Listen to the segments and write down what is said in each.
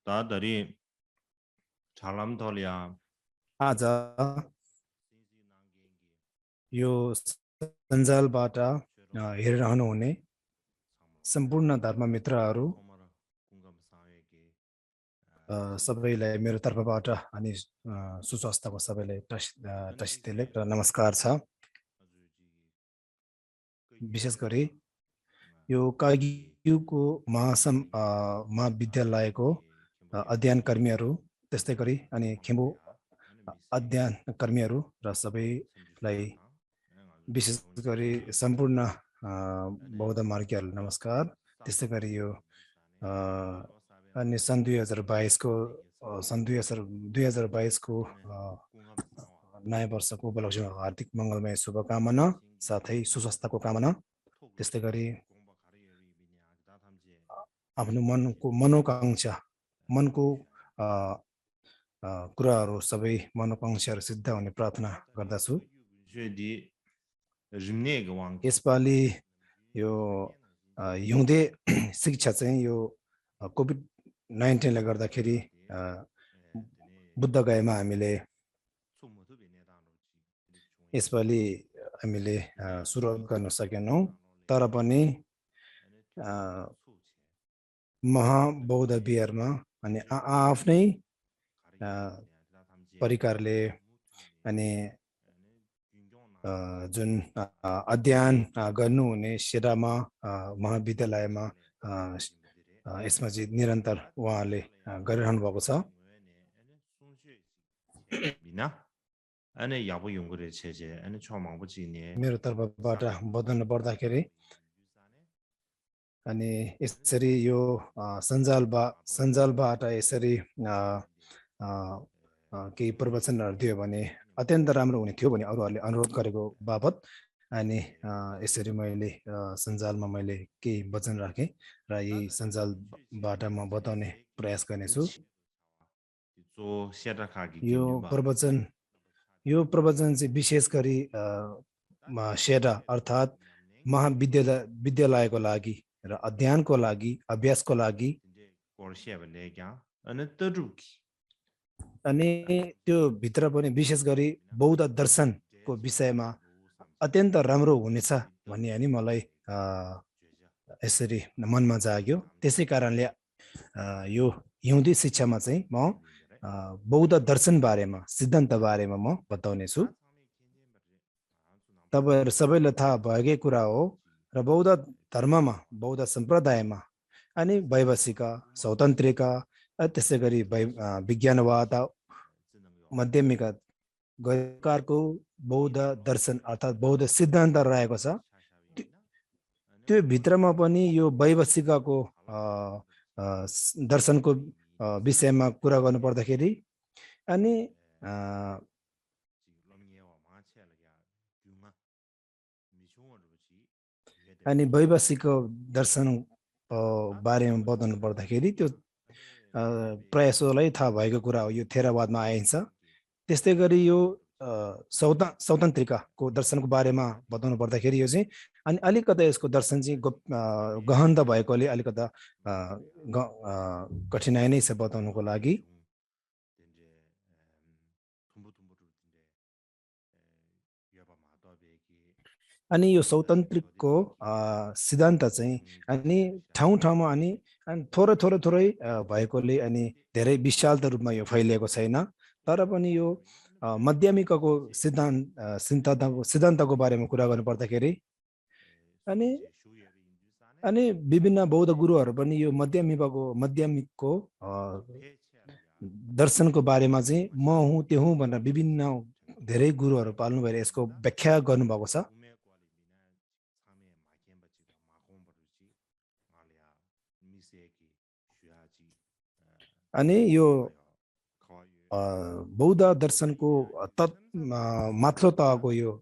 다들이 잘람털이야. आज यो सञ्जालबाट हेरिरहनुहुने सम्पूर्ण धर्ममित्रहरू सबैलाई मेरो तर्फबाट अनि सुस्वास्थ्यको सबैलाई टसितेले र नमस्कार छ। विशेष गरी यो कागीको महाविद्यालयको अध्ययन कर्मीहरू त्यस्तै गरी अनि खेम्बु अध्ययन कर्मीहरू र सबैलाई विशेष गरी सम्पूर्ण बौद्ध मार्गीहरू नमस्कार। त्यस्तै गरी यो अनि सन् 2022 को नयाँ वर्षको उपलक्ष्यमा हार्दिक मङ्गलमय शुभकामना साथै सुस्वास्थ्यको कामना। त्यस्तै गरी आफ्नो मनको मनोकांक्षा मनको कुराहरू सबै मनोकांक्षाहरू सिद्ध हुने प्रार्थना गर्दछु। यसपालि यो हिउँदे शिक्षा चाहिँ यो कोभिड-19 ले गर्दाखेरि बुद्ध गयामा हामीले यसपालि हामीले सुरुवात गर्न सकेनौँ, तर पनि महाबौद्ध विहारमा अनि आफ्नै परिकारले अनि जुन अध्ययन गर्नुहुने सेरामा महाविद्यालयमा यसमा चाहिँ निरन्तर उहाँले गरिरहनु भएको छ। मेरो तर्फबाट बताउनु पर्दाखेरि अनि यसरी यो सञ्जालबाट यसरी केही प्रवचनहरू दियो भने अत्यन्त राम्रो हुने थियो भने अरूहरूले अनुरोध गरेको बापत अनि यसरी मैले सञ्जालमा मैले केही वचन राखेँ र यही सञ्जालबाट म बताउने प्रयास गर्नेछु। यो प्रवचन चाहिँ विशेष गरी सेरा अर्थात् महाविद्यालयको लागि र अध्ययनको लागि अभ्यासको लागि अनि त्यो भित्र पनि विशेष गरी बौद्ध दर्शनको विषयमा अत्यन्त राम्रो हुनेछ भन्ने अनि मलाई यसरी मनमा जाग्यो। त्यसै कारणले यो हिउँदी शिक्षामा चाहिँ म बौद्ध दर्शन बारेमा सिद्धान्त बारेमा म बताउने छु। तपाईहरु सबैलाई थाहा भएकै कुरा हो र बौद्ध धर्ममा बौद्ध सम्प्रदायमा अनि वैवशिक स्वतन्त्रिक त्यसै गरी विज्ञानवाद माध्यमिक गैरकारको बौद्ध दर्शन अर्थात् बौद्ध सिद्धान्त रहेको छ। त्यो भित्रमा पनि यो वैवशिकको दर्शनको विषयमा कुरा गर्नु पर्दाखेरि अनि वैवशिक दर्शन बारेमा बताउनु पर्दाखेरि त्यो प्रायसोलाई थाहा भएको कुरा हो, यो थेरावादमा आइन्छ। त्यस्तै गरी यो स्वतन्त्रिकाको दर्शनको बारेमा बताउनु पर्दाखेरि यो चाहिँ अनि अलिकता यसको दर्शन चाहिँ गहन त भएकोले अलिकता कठिनाइ नै छ बताउनुको लागि। अनि यो स्वतन्त्रिकको सिद्धान्त चाहिँ अनि ठाउँ ठाउँमा अनि थोरै भएकोले अनि धेरै विशाल रूपमा यो फैलिएको छैन। तर पनि यो माध्यमिकको सिद्धान्तको बारेमा कुरा गर्नु पर्दाखेरि अनि विभिन्न बौद्ध गुरुहरू पनि यो माध्यमिकको दर्शनको बारेमा चाहिँ म हुँ त्यो हुँ भनेर विभिन्न धेरै गुरुहरू पाल्नु भएर यसको व्याख्या गर्नुभएको छ। अनि यो बौद्ध दर्शनको माथिल्लो तहको यो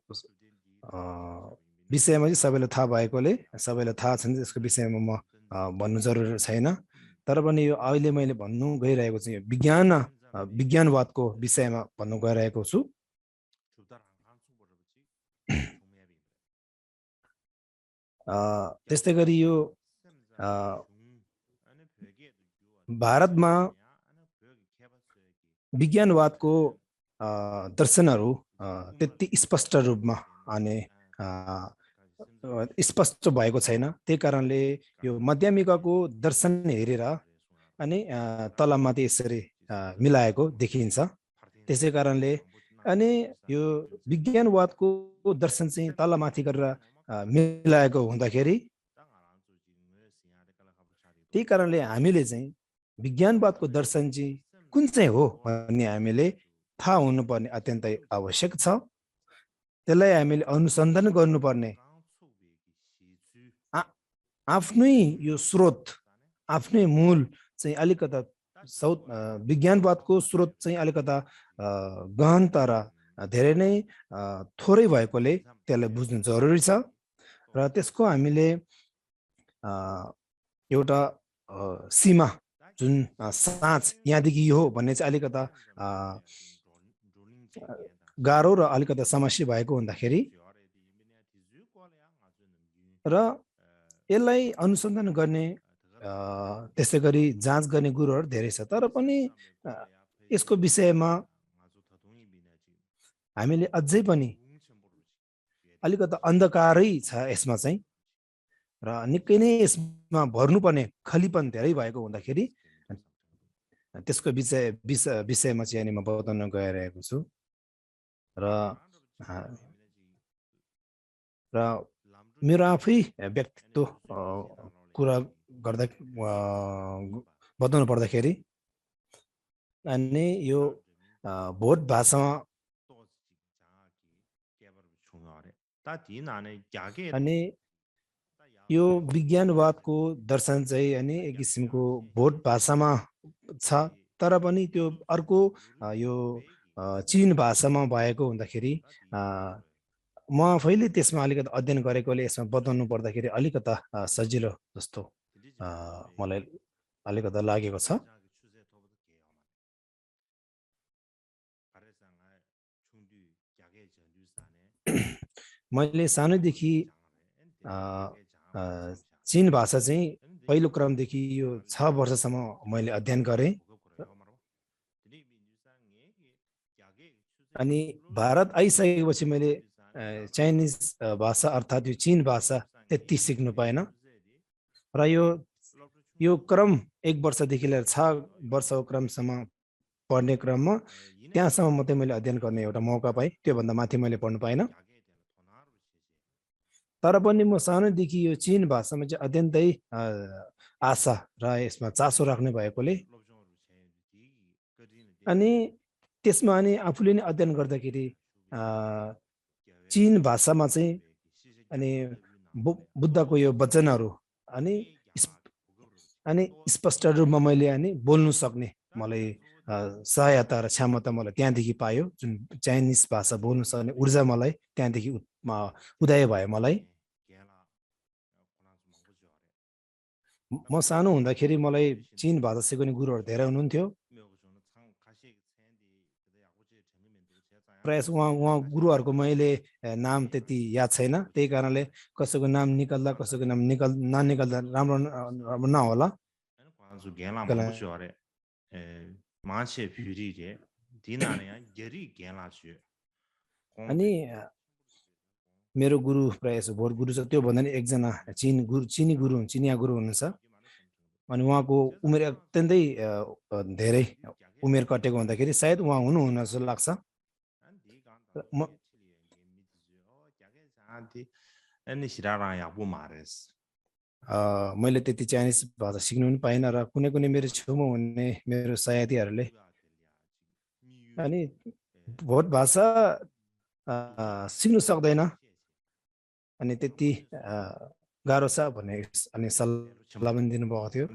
विषयमा चाहिँ सबैलाई थाहा भएकोले सबैलाई थाहा छ त्यसको विषयमा म भन्नु जरुरी छैन। तर पनि यो अहिले मैले भन्नु गइरहेको चाहिँ विज्ञानवादको विषयमा भन्नु गइरहेको छु। त्यस्तै गरी यो भारतमा विज्ञानवादको दर्शनहरू त्यति स्पष्ट रूपमा अनि स्पष्ट भएको छैन। त्यही कारणले यो मध्यमिकाको दर्शन हेरेर अनि तलमाथि यसरी मिलाएको देखिन्छ। त्यसै कारणले अनि यो विज्ञानवादको दर्शन चाहिँ तलमाथि गरेर मिलाएको हुँदाखेरि त्यही कारणले हामीले चाहिँ विज्ञानवादको दर्शन चाहिँ कुन चाहिँ हो भन्ने हामीले थाहा हुनुपर्ने अत्यन्तै आवश्यक छ। त्यसलाई हामीले अनुसन्धान गर्नुपर्ने आफ्नै यो स्रोत आफ्नै मूल चाहिँ अलिकता विज्ञानवादको स्रोत चाहिँ अलिकता गहन तर धेरै नै थोरै भएकोले त्यसलाई बुझ्नु जरुरी छ र त्यसको हामीले एउटा सीमा जुन साँच यहाँदेखि यो हो भन्ने चाहिँ अलिकता गाह्रो र अलिकता समस्या भएको हुँदाखेरि र यसलाई अनुसन्धान गर्ने त्यसै गरी जाँच गर्ने गुरुहरू धेरै छ। तर पनि यसको विषयमा हामीले अझै पनि अलिकता अन्धकारै छ यसमा चाहिँ र निकै नै यसमा भर्नुपर्ने खलीपन धेरै भएको हुँदाखेरि त्यसको विषयमा चाहिँ म बताउन गइरहेको छु र मेरो आफै व्यक्तित्व कुरा गर्दा बताउनु पर्दाखेरि अनि यो भोट भाषामा अनि यो विज्ञानवादको दर्शन चाहिँ अनि एक किसिमको भोट भाषामा छ। तर पनि त्यो अर्को यो चीन भाषामा भएको हुँदाखेरि म आफैले त्यसमा अलिकति अध्ययन गरेकोले यसमा बताउनु पर्दाखेरि अलिकता सजिलो जस्तो मलाई अलिकता लागेको छ। मैले सानैदेखि चीन भाषा चाहिँ पहिलो क्रमदेखि यो 6 वर्षसम्म मैले अध्ययन गरेँ अनि भारत आइसकेपछि मैले चाइनिज भाषा अर्थात् यो चीन भाषा त्यति सिक्नु पाएन र यो क्रम 1 वर्षदेखि लिएर 6 वर्षको क्रमसम्म पढ्ने क्रममा त्यहाँसम्म मात्रै मैले अध्ययन गर्ने एउटा मौका पाएँ। त्योभन्दा माथि मैले पढ्नु पाइनँ। तर पनि म सानैदेखि यो चीन भाषामा चाहिँ अत्यन्तै आशा र यसमा चासो राख्ने भएकोले अनि त्यसमा अनि आफूले नै अध्ययन गर्दाखेरि चीन भाषामा चाहिँ अनि बुद्धको यो वचनहरू अनि स्पष्ट रूपमा मैले अनि बोल्नु सक्ने मलाई सहायता र क्षमता मलाई त्यहाँदेखि पायो। जुन चाइनिज भाषा बोल्नु सक्ने ऊर्जा मलाई त्यहाँदेखि उदय भयो। मलाई म सानो हुँदाखेरि मलाई चीन भाषा सिकाउने गुरुहरू धेरै हुनुहुन्थ्यो। प्रायः उहाँ गुरुहरूको मैले नाम त्यति याद छैन। त्यही कारणले कसैको नाम निकाल्दा कसैको नाम ननिकाल्दा राम्रो नहोला। अनि मेरो गुरु प्रायः भोट गुरु छ। त्यो भन्दा नि एकजना चिनी गुरु चिनिया गुरु हुनुहुन्छ अनि उहाँको उमेर अत्यन्तै धेरै उमेर कटेको हुँदाखेरि सायद उहाँ हुनुहुन्न जस्तो लाग्छ। मैले त्यति चाइनिज भाषा सिक्नु पनि पाइनँ र कुनै कुनै मेरो छेउमा हुने मेरो साथीहरूले अनि भोट भाषा सिक्नु सक्दैन अनि त्यति गाह्रो छ भन्ने अनि सल्लाह पनि दिनुभएको थियो।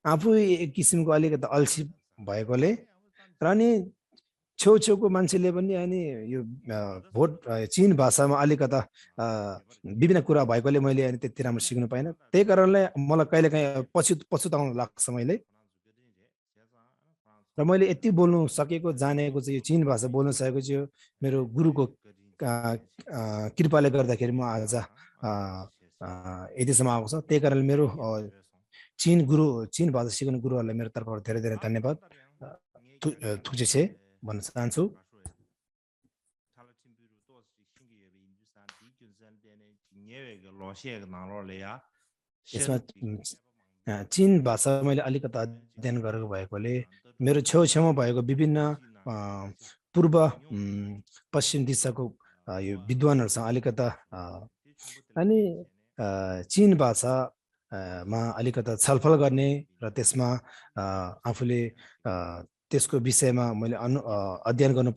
आफू एक किसिमको अलिकति अल्छी भएकोले र अनि छेउछेउको मान्छेले पनि अनि यो भोट चीन भाषामा अलिकता विभिन्न कुरा भएकोले मैले अनि त्यति राम्रो सिक्नु पाइनँ। त्यही कारणले मलाई कहिलेकाहीँ पछुताउनु लाग्छ मैले। र मैले यति बोल्नु सकेको जानेको चाहिँ यो चीन भाषा बोल्न सकेको चाहिँ मेरो गुरुको कृपाले गर्दाखेरि म आज यतिसम्म आएको छ। त्यही कारणले मेरो चीन भाषा सिकाउने गुरुहरूलाई मेरो तर्फबाट धेरै धेरै धन्यवाद थुक्चेछे भन्न चाहन्छु। यसमा चीन भाषा मैले अलिकति अध्ययन गरेको भएकोले मेरो छेउछेउमा भएको विभिन्न पूर्व पश्चिम दिशाको यो विद्वानहरूसँग अलिकता अनि चीन भाषामा अलिकता छलफल गर्ने र त्यसमा आफूले त्यसको विषयमा मैले अध्ययन गर्नु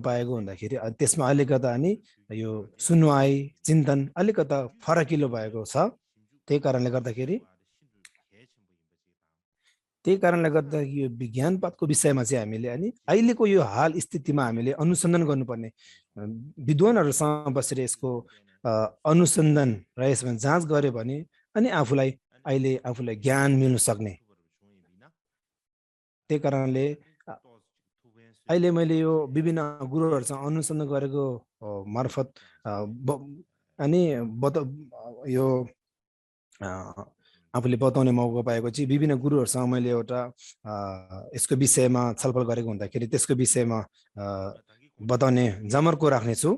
पाएको हुँदाखेरि त्यसमा अलिकता अनि यो सुनवाई चिन्तन अलिकता फरकिलो भएको छ। त्यही कारणले गर्दा यो विज्ञानवादको विषयमा चाहिँ हामीले अनि अहिलेको यो हाल स्थितिमा हामीले अनुसन्धान गर्नुपर्ने, विद्वानहरूसँग बसेर यसको अनुसन्धान र यसमा जाँच गर्यो भने अनि आफूलाई ज्ञान मिल्न सक्ने। त्यही कारणले अहिले मैले यो विभिन्न गुरुहरूसँग अनुसन्धान गरेको मार्फत अनि यो आफूले बताउने मौका पाएको चाहिँ विभिन्न गुरुहरूसँग मैले एउटा यसको विषयमा छलफल गरेको हुँदाखेरि त्यसको विषयमा बताउने जमर्को राख्नेछु।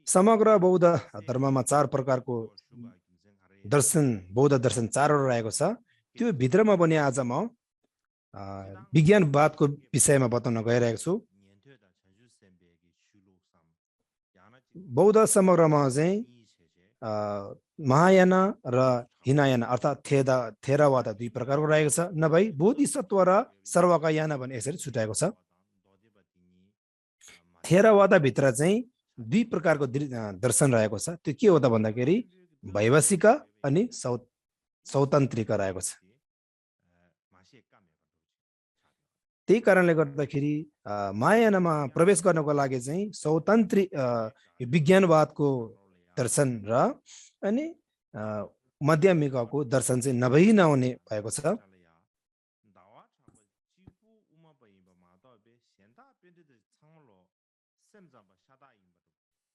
समग्र बौद्ध धर्ममा 4 प्रकारको दर्शन, बौद्ध दर्शन 4वटा रहेको छ। त्यो भित्रमा पनि आज म विज्ञानवादको विषयमा बताउन गइरहेको छु। बौद्ध समग्रमा चाहिँ महायान र हिनायान अर्थात् थेरावाद 2 प्रकारको रहेको छ। नभई बोधिसत्व र सर्वकायान भने यसरी छुट्याएको छ। थेरावाद भित्र चाहिँ 2 प्रकारको दर्शन रहेको छ। त्यो के हो त भन्दाखेरि वैवस्विक अनि सौतन्त्रिक रहेको छ। त्यही कारणले गर्दाखेरि महायानमा प्रवेश गर्नको लागि चाहिँ सौतन्त्रिक विज्ञानवादको दर्शन र अनि मध्यमिकको दर्शन चाहिँ नहुने भएको छ।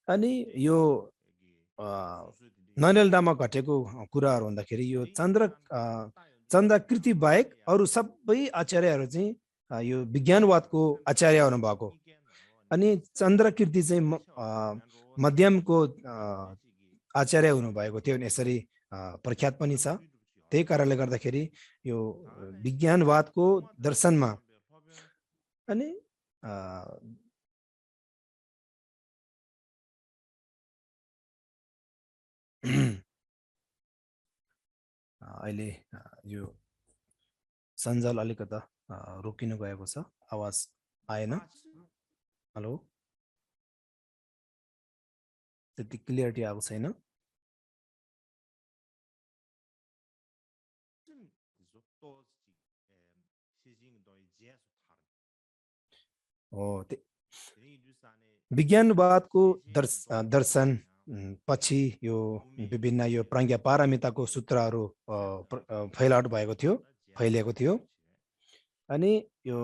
अनि यो नरेलडामा घटेको कुराहरू हुँदाखेरि यो चन्द्राकृति बाहेक अरू सबै आचार्यहरू चाहिँ यो विज्ञानवादको आचार्य हुनुभएको। अनि चन्द्राकृति चाहिँ मध्यमको आचार्य हुनुभएको थियो यसरी प्रख्यात पनि छ। त्यही कारणले गर्दाखेरि यो विज्ञानवादको दर्शनमा अनि अहिले यो सञ्जाल अलिकता रोकिनु गएको छ, आवाज आएन। हेलो, त्यति क्लियरिटी आएको छैन। विज्ञानवादको दर्शन पछि यो विभिन्न यो प्राज्ञा पारमिताको सूत्रहरू फैलिएको थियो। अनि यो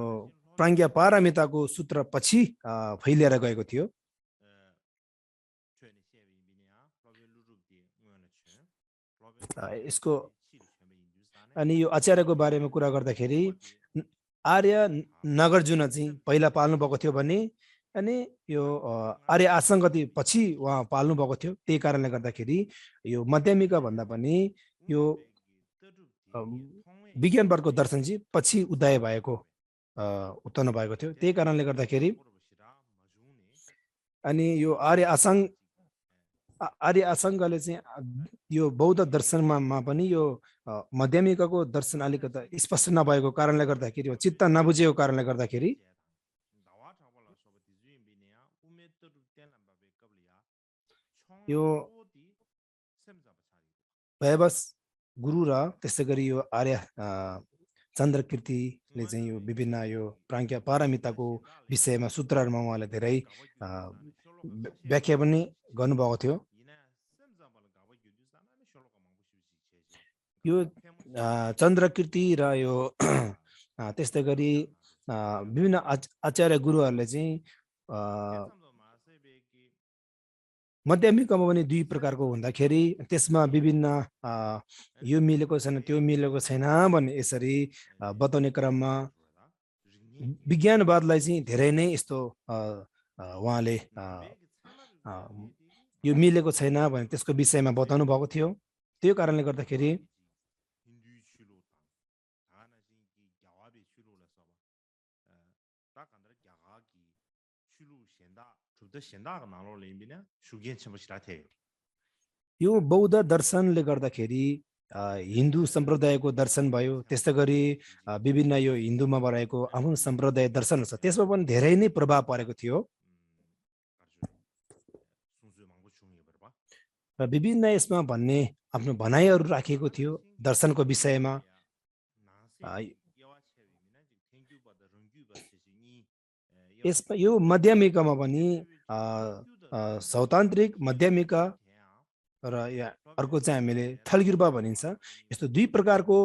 प्राज्ञा पारमिताको सूत्र पछि फैलिएर गएको थियो। यसको अनि यो आचार्यको बारेमा कुरा गर्दाखेरि आर्य नागार्जुन चाहिँ पहिला पाल्नु भएको थियो भने अनि यो आर्य आसङ्गति पछि उहाँ पाल्नु भएको थियो। त्यही कारणले गर्दाखेरि यो मध्यमिका भन्दा पनि यो विज्ञानवादको दर्शन चाहिँ पछि उत्पन्न भएको थियो। त्यही कारणले गर्दाखेरि अनि यो आर्य आसङ्गले चाहिँ यो बौद्ध दर्शनमा पनि यो मध्यमिकाको दर्शन अलिकता स्पष्ट नभएको कारणले गर्दाखेरि चित्त नबुझेको कारणले गर्दाखेरि यो वैवस गुरु र त्यसै गरी यो आर्य चन्द्रकृतिले चाहिँ यो विभिन्न यो प्राज्ञा पारमिताको विषयमा सूत्रहरूमा उहाँले धेरै व्याख्या पनि गर्नुभएको थियो। यो चन्द्रकृति र यो त्यस्तै गरी विभिन्न आचार्य गुरुहरूले चाहिँ मध्यमिकामा पनि दुई प्रकारको हुँदाखेरि त्यसमा विभिन्न यो मिलेको छैन त्यो मिलेको छैन भन्ने यसरी बताउने क्रममा विज्ञानवादलाई चाहिँ धेरै नै यस्तो उहाँले यो मिलेको छैन भने त्यसको विषयमा बताउनु भएको थियो। त्यो कारणले गर्दाखेरि यो बौद्ध दर्शनले गर्दाखेरि हिन्दू सम्प्रदायको दर्शन भयो, त्यस्तै गरी विभिन्न यो हिन्दूमा रहेको आफ्नो सम्प्रदाय दर्शन छ त्यसमा पनि धेरै नै प्रभाव परेको थियो र विभिन्न यसमा भन्ने आफ्नो भनाइहरू राखिएको थियो दर्शनको विषयमा। यसमा यो मध्यमिकामा पनि सौतान्त्रिक मध्यमिका र अर्को चाहिँ हामीले थल्ग्युपा भनिन्छ। यस्तो दुई प्रकारको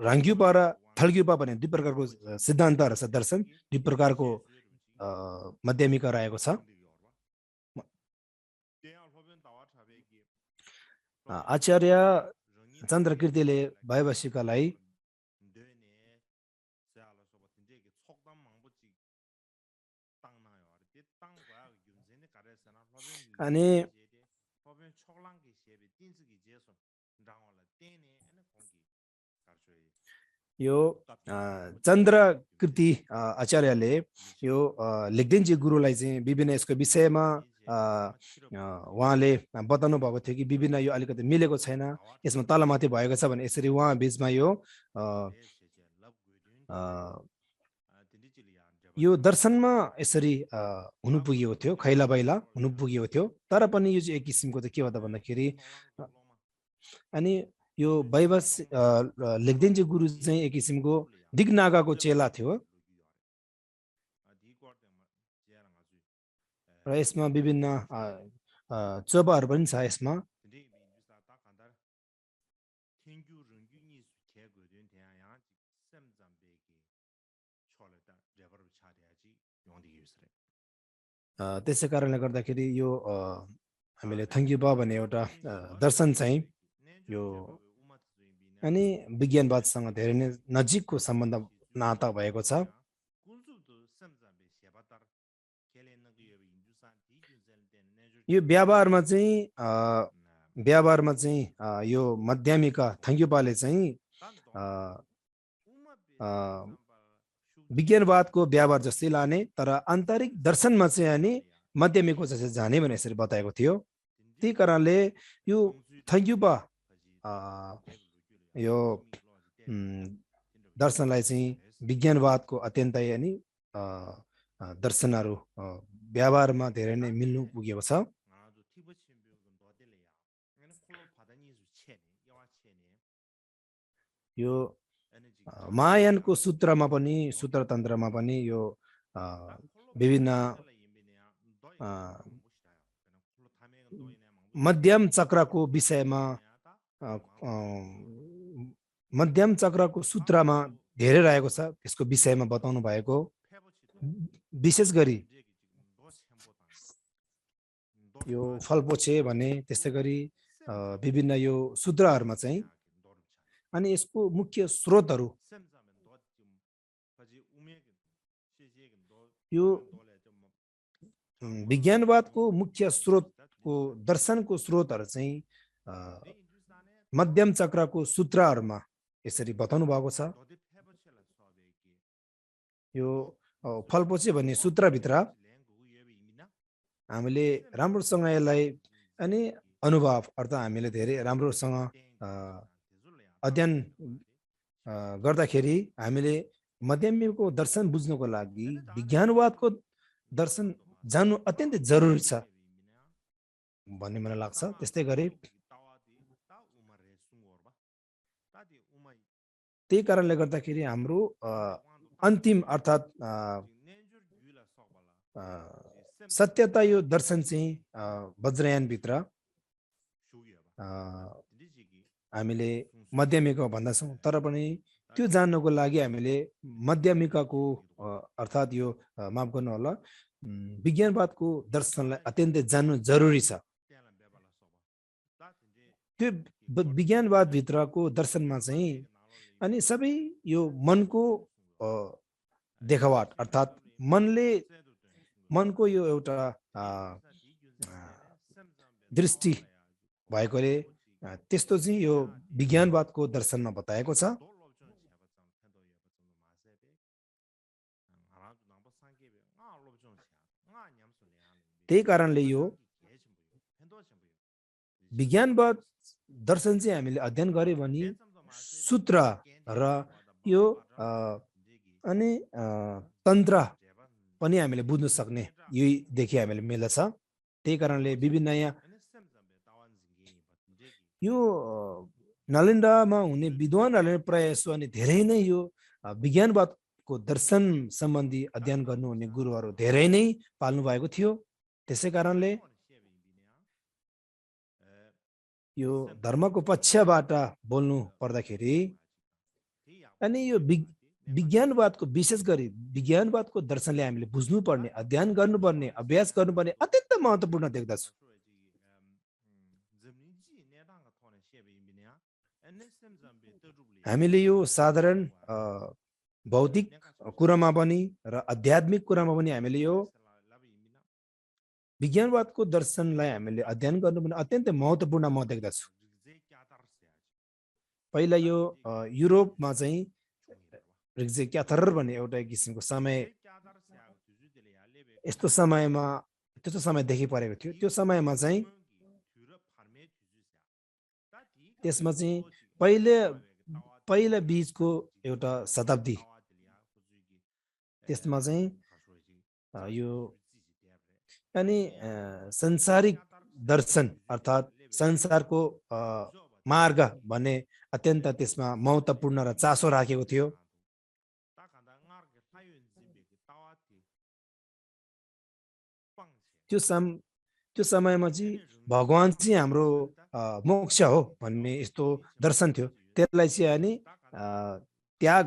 राङ्ग्युपा र थल्ग्युपा भन्ने दुई प्रकारको सिद्धान्तहरू छ, दर्शन दुई प्रकारको मध्यमिका रहेको छ। आचार्य चन्द्रकीर्तिले वैवस्विकलाई अनि यो चन्द्रकीर्ति आचार्यले यो लेग्देन्जी गुरुलाई चाहिँ विभिन्न यसको विषयमा उहाँले बताउनु भएको थियो कि विभिन्न यो अलिकति मिलेको छैन, यसमा तलमाथि भएको छ भने यसरी उहाँ बिचमा यो दर्शनमा यसरी हुनु पुगेको थियो, खैला बैला हुनु पुगेको थियो। तर पनि यो चाहिँ एक किसिमको चाहिँ के हो त भन्दाखेरि अनि यो लेग्देन्जी गुरु चाहिँ एक किसिमको दिगनागाको चेला थियो र यसमा विभिन्न चोपाहरू पनि छ। यसमा त्यसै कारणले गर्दाखेरि यो हामीले थङ्ग्युपा भन्ने एउटा दर्शन चाहिँ यो अनि विज्ञानवादसँग धेरै नै नजिकको सम्बन्ध नाता भएको छ। यो व्यवहारमा चाहिँ यो मध्यमिका थङ्ग्युपाले चाहिँ विज्ञानवादको व्यवहार जस्तै लाने तर आन्तरिक दर्शनमा चाहिँ अनि मध्यमिकको जस्तै जाने भने यसरी बताएको थियो। त्यही कारणले यो थङ्ग्युपा यो दर्शनलाई चाहिँ विज्ञानवादको अत्यन्तै अनि दर्शनहरू व्यवहारमा धेरै नै मिल्नु पुगेको छ। यो महायानको सूत्रमा पनि सूत्रतन्त्रमा पनि यो विभिन्न मध्यम चक्रको विषयमा मध्यम चक्रको सूत्रमा धेरै रहेको छ, त्यसको विषयमा बताउनु भएको। विशेष गरी यो फलपोछे भने त्यस्तै गरी विभिन्न यो सूत्रहरूमा चाहिँ अनि यसको मुख्य स्रोतहरू यो विज्ञानवादको मुख्य स्रोतको दर्शनको स्रोतहरू चाहिँ मध्यम चक्रको सूत्रहरूमा यसरी बताउनु भएको छ। यो फलपोछे भन्ने सूत्रभित्र हामीले राम्रोसँग यसलाई अनि अनुभव अर्थात् हामीले धेरै राम्रोसँग अध्ययन गर्दाखेरि हामीले मध्यमिकको दर्शन बुझ्नको लागि विज्ञानवादको दर्शन जान्नु अत्यन्तै जरुरी छ भन्ने मलाई लाग्छ। त्यस्तै गरी त्यही कारणले गर्दाखेरि हाम्रो अन्तिम अर्थात् सत्यता यो दर्शन चाहिँ वज्रयानभित्र हामीले मध्यमिका भन्दछौँ, तर पनि त्यो जान्नको लागि हामीले मध्यमिकाको अर्थात् यो माफ गर्नु होला विज्ञानवादको दर्शनलाई अत्यन्तै जान्नु जरुरी छ। त्यो विज्ञानवाद भित्रको दर्शनमा चाहिँ अनि सबै यो मनको देखावट अर्थात् मनको यो एउटा दृष्टि भएकोले त्यस्तो चाहिँ यो विज्ञानवादको दर्शनमा बताएको छ। त्यही कारणले यो विज्ञानवाद दर्शन चाहिँ हामीले अध्ययन गर्यो भने सूत्र र यो अनि तन्त्र पनि हामीले बुझ्न सक्ने यहीदेखि हामीले मिल्दछ। त्यही कारणले विभिन्न यहाँ यो नालन्दामा हुने विद्वानहरूले प्राय जसो अनि धेरै नै यो विज्ञानवादको दर्शन सम्बन्धी अध्ययन गर्नुहुने गुरुहरू धेरै नै पाल्नु भएको थियो। त्यसै कारणले यो धर्मको पक्षबाट बोल्नु पर्दाखेरि अनि यो विज्ञानवादको विशेष गरी विज्ञानवादको दर्शनले हामीले बुझ्नुपर्ने, अध्ययन गर्नुपर्ने, अभ्यास गर्नुपर्ने अत्यन्त महत्त्वपूर्ण देख्दछु। हामीले यो साधारण भौतिक कुरामा पनि र आध्यात्मिक कुरामा पनि हामीले यो विज्ञानवादको दर्शनलाई हामीले अध्ययन गर्नुपर्ने अत्यन्तै महत्त्वपूर्ण म देख्दछु। पहिला यो युरोपमा चाहिँ रिग्जे क्याथर भन्ने एउटा किसिमको समय यस्तो समयमा त्यस्तो समय देखि परेको थियो। त्यो समयमा चाहिँ त्यसमा चाहिँ पहिला बीचको एउटा शताब्दी त्यसमा चाहिँ यो अनि संसारिक दर्शन अर्थात् संसारको मार्ग भन्ने अत्यन्त त्यसमा महत्त्वपूर्ण र चासो राखेको थियो। त्यो समयमा चाहिँ भगवान चाहिँ हाम्रो मोक्ष हो भन्ने यस्तो दर्शन थियो। त्यसलाई चाहिँ अनि त्याग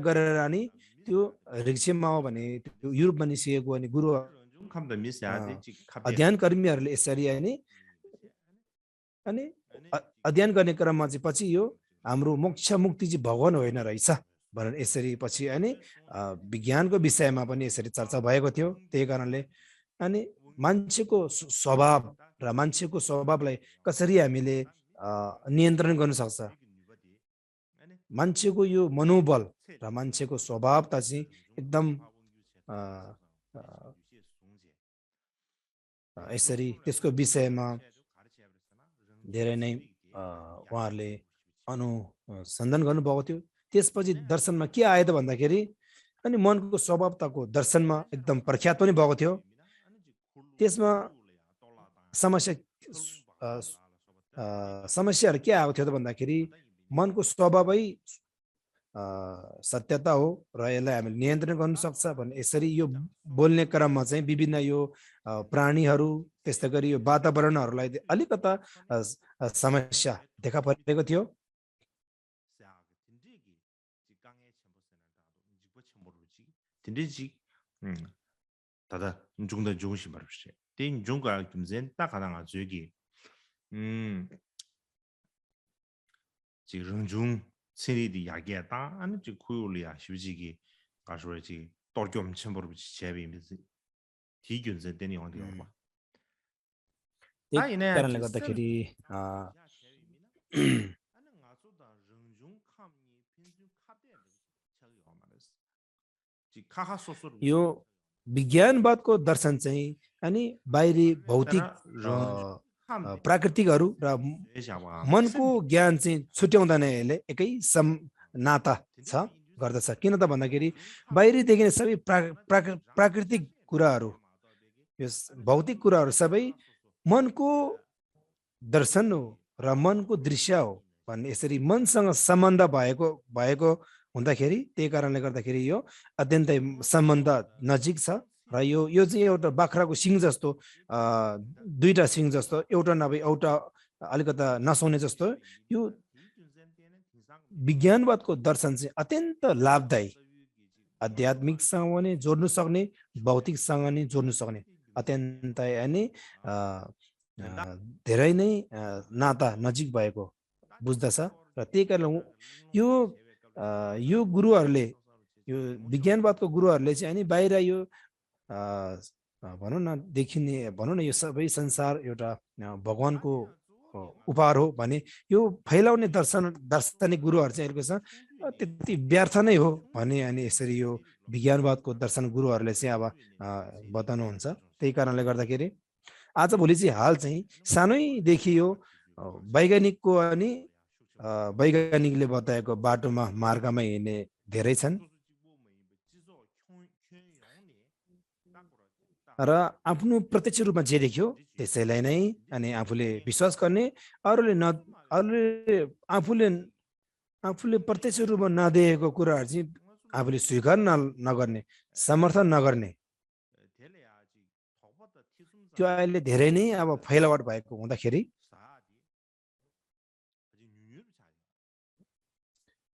गरेर अनि त्यो रिक्सेमा हो भने त्यो युरोपमा निस्किएको अनि गुरु अध्ययन कर्मीहरूले यसरी अनि अध्ययन गर्ने क्रममा चाहिँ पछि यो हाम्रो मोक्ष मुक्ति चाहिँ भगवान होइन रहेछ भनेर यसरी पछि अनि विज्ञानको विषयमा पनि यसरी चर्चा भएको थियो। त्यही कारणले अनि मान्छेको स्वभाव र मान्छेको स्वभावलाई कसरी हामीले नियन्त्रण गर्न सक्छ, मान्छेको यो मनोबल र मान्छेको स्वभावता चाहिँ एकदम यसरी त्यसको विषयमा धेरै नै उहाँहरूले अनुसन्धान गर्नुभएको थियो। त्यसपछि दर्शनमा के आयो त भन्दाखेरि अनि मनको स्वभावताको दर्शनमा एकदम प्रख्यात पनि भएको थियो। त्यसमा समस्याहरू के आएको थियो त भन्दाखेरि मनको स्वभावै सत्यता हो र यसलाई हामीले नियन्त्रण गर्न सक्छ भन्ने यसरी यो बोल्ने क्रममा चाहिँ विभिन्न यो प्राणीहरू त्यस्तै गरी यो वातावरणहरूलाई अलिकता समस्या देखा परेको थियो। 세리디 야기야다 아니 지 쿠올리아 휴지기 가서지 돌겸 첨부로 제비면서 디균세 되니 어디 봐. त्यही कारणले गर्दाखेरि यो विज्ञानवादको दर्शन चाहिँ अनि बाहिरी भौतिक प्राकृतिकहरू र मनको ज्ञान चाहिँ छुट्याउँदैन। यसले एकै नाता छ गर्दछ। किन त भन्दाखेरि बाहिरी देखिने सबै प्राकृतिक कुराहरू यो भौतिक कुराहरू सबै मनको दर्शन हो र मनको दृश्य हो भन्ने यसरी मनसँग सम्बन्ध भएको हुँदाखेरि त्यही कारणले गर्दाखेरि यो अत्यन्तै सम्बन्ध नजिक छ। र यो चाहिँ एउटा बाख्राको सिङ जस्तो दुईटा सिङ जस्तो एउटा नभए एउटा अलिकता नसुने जस्तो यो विज्ञानवादको दर्शन चाहिँ अत्यन्त लाभदायी आध्यात्मिकसँग पनि जोड्नु सक्ने, भौतिकसँग नि जोड्नु सक्ने अत्यन्तै अनि धेरै नै नाता नजिक भएको बुझ्दछ। र त्यही कारण यो गुरुहरूले, यो विज्ञानवादको गुरुहरूले चाहिँ अनि बाहिर यो भनौँ न देखिने, भनौँ न यो सबै संसार एउटा भगवानको उपहार हो भने यो फैलाउने दार्शनिक गुरुहरू चाहिँ अहिलेको त्यति व्यर्थ नै हो भने अनि यसरी यो विज्ञानवादको दर्शन गुरुहरूले चाहिँ अब बताउनुहुन्छ। त्यही कारणले गर्दाखेरि आजभोलि चाहिँ हाल चाहिँ सानैदेखि यो वैज्ञानिकको अनि वैज्ञानिकले बताएको बाटोमा मार्गमा हिँड्ने धेरै छन् र आफ्नो प्रत्यक्ष रूपमा जे देख्यो त्यसैलाई नै अनि आफूले विश्वास गर्ने, आफूले प्रत्यक्ष रूपमा नदेखेको कुराहरू चाहिँ आफूले स्वीकार नगर्ने, समर्थन नगर्ने, त्यो अहिले धेरै नै अब फैलावट भएको हुँदाखेरि